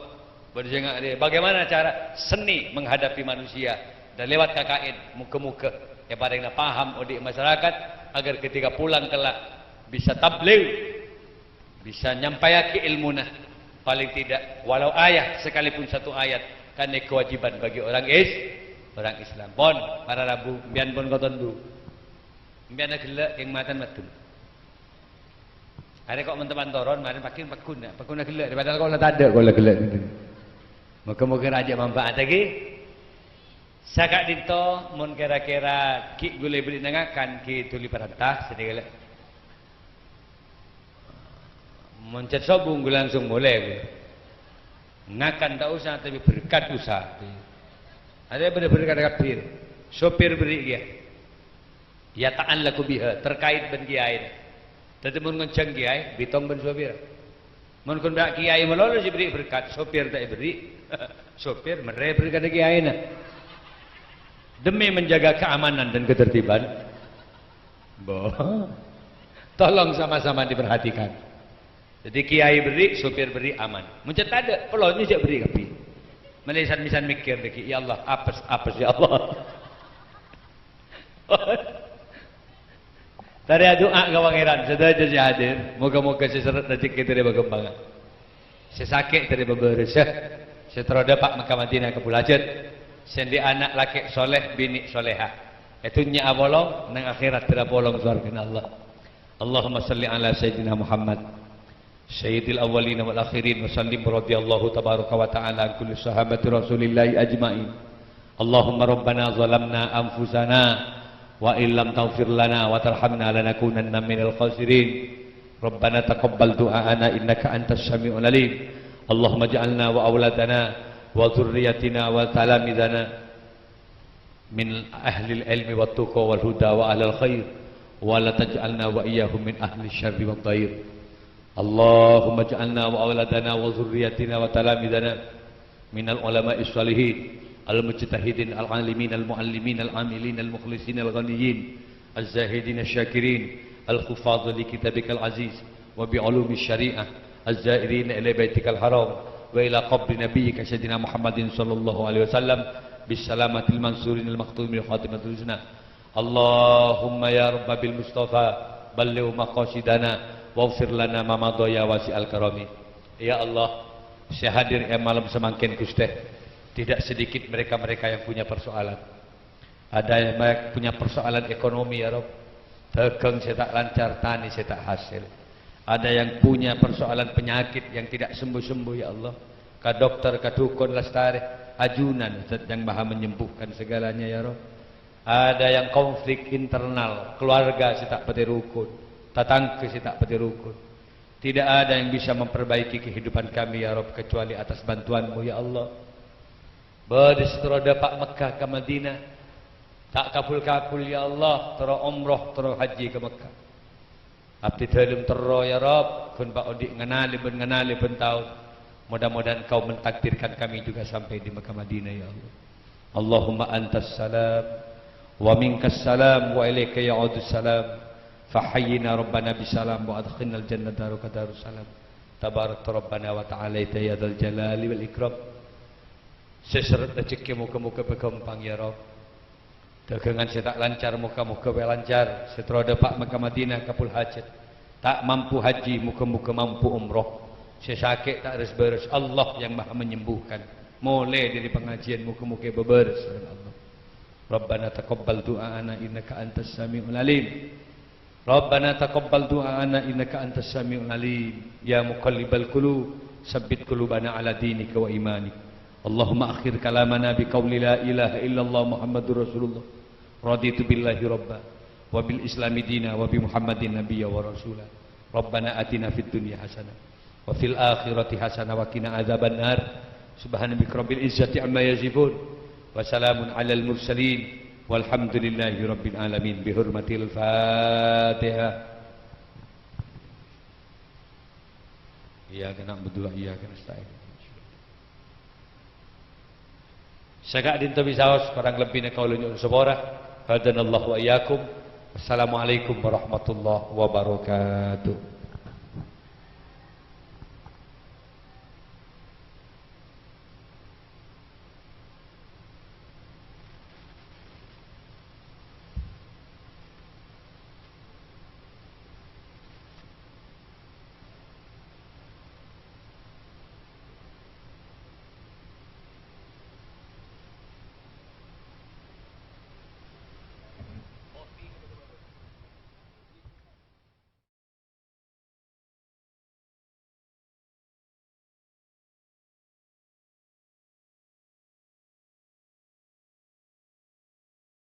bâdâ sè nga' rè. Bagaimana cara seni menghadapi manusia? Dan lewat K K N, moga-moga èparèngana paham odi' masyarakat, agar ketika pulang kelak bisa tabligh. Bisa nyampayaghi èlmona, paling tidak, walau ayat, sekalipun satu ayat, karena kewajiban bagi orang Is-, orang Islam. Pon, para rabu, sampèyan pon koton, Bu. Sampèyan ghellâ' kèng matèn maddhul. Arè kok mon teman toron, marèn paggun, paggun, ya. Paggun ghellâ', padahal kok la tadâ', kok la ghellâ'. Moga-moga rajâ manfaat lagi. Saka'dinto, mon kèra-kèra ghi' ghulâ èberri' ngakan, ghi' dhuli paranta, sè nèka la. Mon cèt sobung ghulâ langsung molè ghulâ. Ngakan ta' osa, tapè berkat osa. Arè bâdâ berkat kabbhi. Sopir berri' kèya. Yata'allaqu biha, terkait bân kèyaèna. Dhâddhi mon ngonjhâng kèyaè, bitong bân sopir. Mon ghun ta' kèyaè malolo sè berri' berkat, sopir ta' èberri'. Sopir marè berkat kèyaèna. Demi menjaga keamanan dan ketertiban, Bo. Tolong sama-sama diperhatikan. Jadi, kèyaè berri', sopir berri', aman. Mon cèt tadâ', pelonnya jhâ' berri' kabbhi. Mèlè san-, misan mèkkèr lagi, "Ya Allah, apes, apes, ya Allah." Tarè adu'a ka Pangèran, sadhâjâ sè hadir, moga-moga sè serret rejhekkè tarè paghâmpangan. Sè sakè' tarè pabârâsa, sè terro dâpa' ka Madinah kabulâjât, sè andi' ana' lakè' soleh, binè' soleha. È dhunnya apolong, neng akhèrat tarè apolong sowarghâna Allah. Allahumma shalli ala Sayyidina Muhammad, Sayyidil awwalina wal akhirin, wa sallim radhiyallahu tabaraka wa ta'ala an kulli sahabati Rasulillahi ajma'in. Allahumma rabbana zalamna anfusana wa illam taghfir lana wa tarhamna lanakunanna minal khasirin. Rabbana taqabbal du'aana innaka antas sami'ul alim. Allahumma ij'alna wa auladana wa dzurriyyatina wa talamidana min ahlil ilmi wat tuqa wal huda wa ahlil khair, wa la taj'alna wa iyyahum min ahli syarri wad dhair. Allahumma ij'alna wa auladana wa dzurriyyatina wa talamidana minal ulama'is shalihin, al mujtahidin, al alimin, al muallimin, al amilin, al mukhlisin, al ghaniyyin, az zahidin, asy syakirin, al huffaz li kitabikal aziz, wa bi ulumi syariah, az zairin ila baitikal haram, wa ila qabri nabiyyika sayyidina Muhammadin sallallahu alaihi wasallam, Bissalamatil mansurinil maktumil khatimatul husna. Allahumma ya Rabba bil Mustafa balligh maqasidana waghfir lana ma madha ya wasi'al karami. Ya Allah, sè hadir è malem samangkèn, Ghustè, tidak sedikit mereka-mereka yang punya persoalan. Ada yang punya persoalan ekonomi, ya Rabb. Dagang sè ta' lancar, tanè sè ta' hasil. Ada yang punya persoalan penyakit yang tidak sembuh-sembuh, ya Allah. Ka dokter, ka dukun, lastarè, ajunan Zat yang Maha Menyembuhkan segalanya, ya Rabb. Ada yang konflik internal, keluarga sè ta' patè rukun, tatangghâ sè ta' patè rukun. Tidak ada yang bisa memperbaiki kehidupan kami, ya Rabb, kecuali atas bantuan-Mu, ya Allah. Bâdâ sè terro dâpa' Mekkah ka Madinah, ta' kabul-kabul, ya Allah, terro umroh, terro haji ka Mekkah. Abdhi dhâlem terro, ya Rabb, ghun pa' odi' nganalè bân nganalè bân taon. Mudah-mudahan Engkau mentakdirkan kami juga sampai di Mekah Madinah, ya Allah. Allahumma antas salam, wa minkas salam, wa ilaika ya'udus salam. Fahayyina Rabbana bisalam, wa adkhilnal jannata daraka darussalam. Tabarakta Rabbana wa ta'alaita ya dzal jalali wal ikram. Sè serret rejhekkè moghâ-moghâ bhâghâmpang, ya Rabb. Dagangan sè ta' lancar, moghâ-moghâ bhâi lancar. Sè terro dâpa' Mekkah Madinah kabul hajat. Ta' mampu haji, moghâ-moghâ mampu umroh. Sè sakè' ta' res-bâres, Allah yang Maha Menyembuhkan. Molè dâri pangajiân, moghâ-moghâ èpabâres sareng Allah. Rabbana taqabbal du'aana innaka antas sami'ul alim. Rabbana taqabbal du'aana innaka antas sami'ul alim. Ya muqallibal qulub, tsabbit qulubana ala dinika wa imanik. Allahumma akhir kalamana bi qauli la ilaha illallah Muhammadur Rasulullah. Raditu billahi rabba, wa bil islami dina, wa bi Muhammadin nabiyya wa rasula. Rabbana atina fid dunya hasanah, wa fil akhirati hasanah, wa qina adzabannar. Subhana rabbika rabbil izzati amma yasifun. Wa salamun alal mursalin. Walhamdulillahi rabbil alamin. Bi hurmatil Fatihah. Iyyaka na'budu wa iyyaka nasta'in. Sè ka'dinto bisaos, korang lebbina kaulâ nyo'on sapora. Hadanallahu wa iyyakum. Assalamualaikum warahmatullahi wabarakatuh.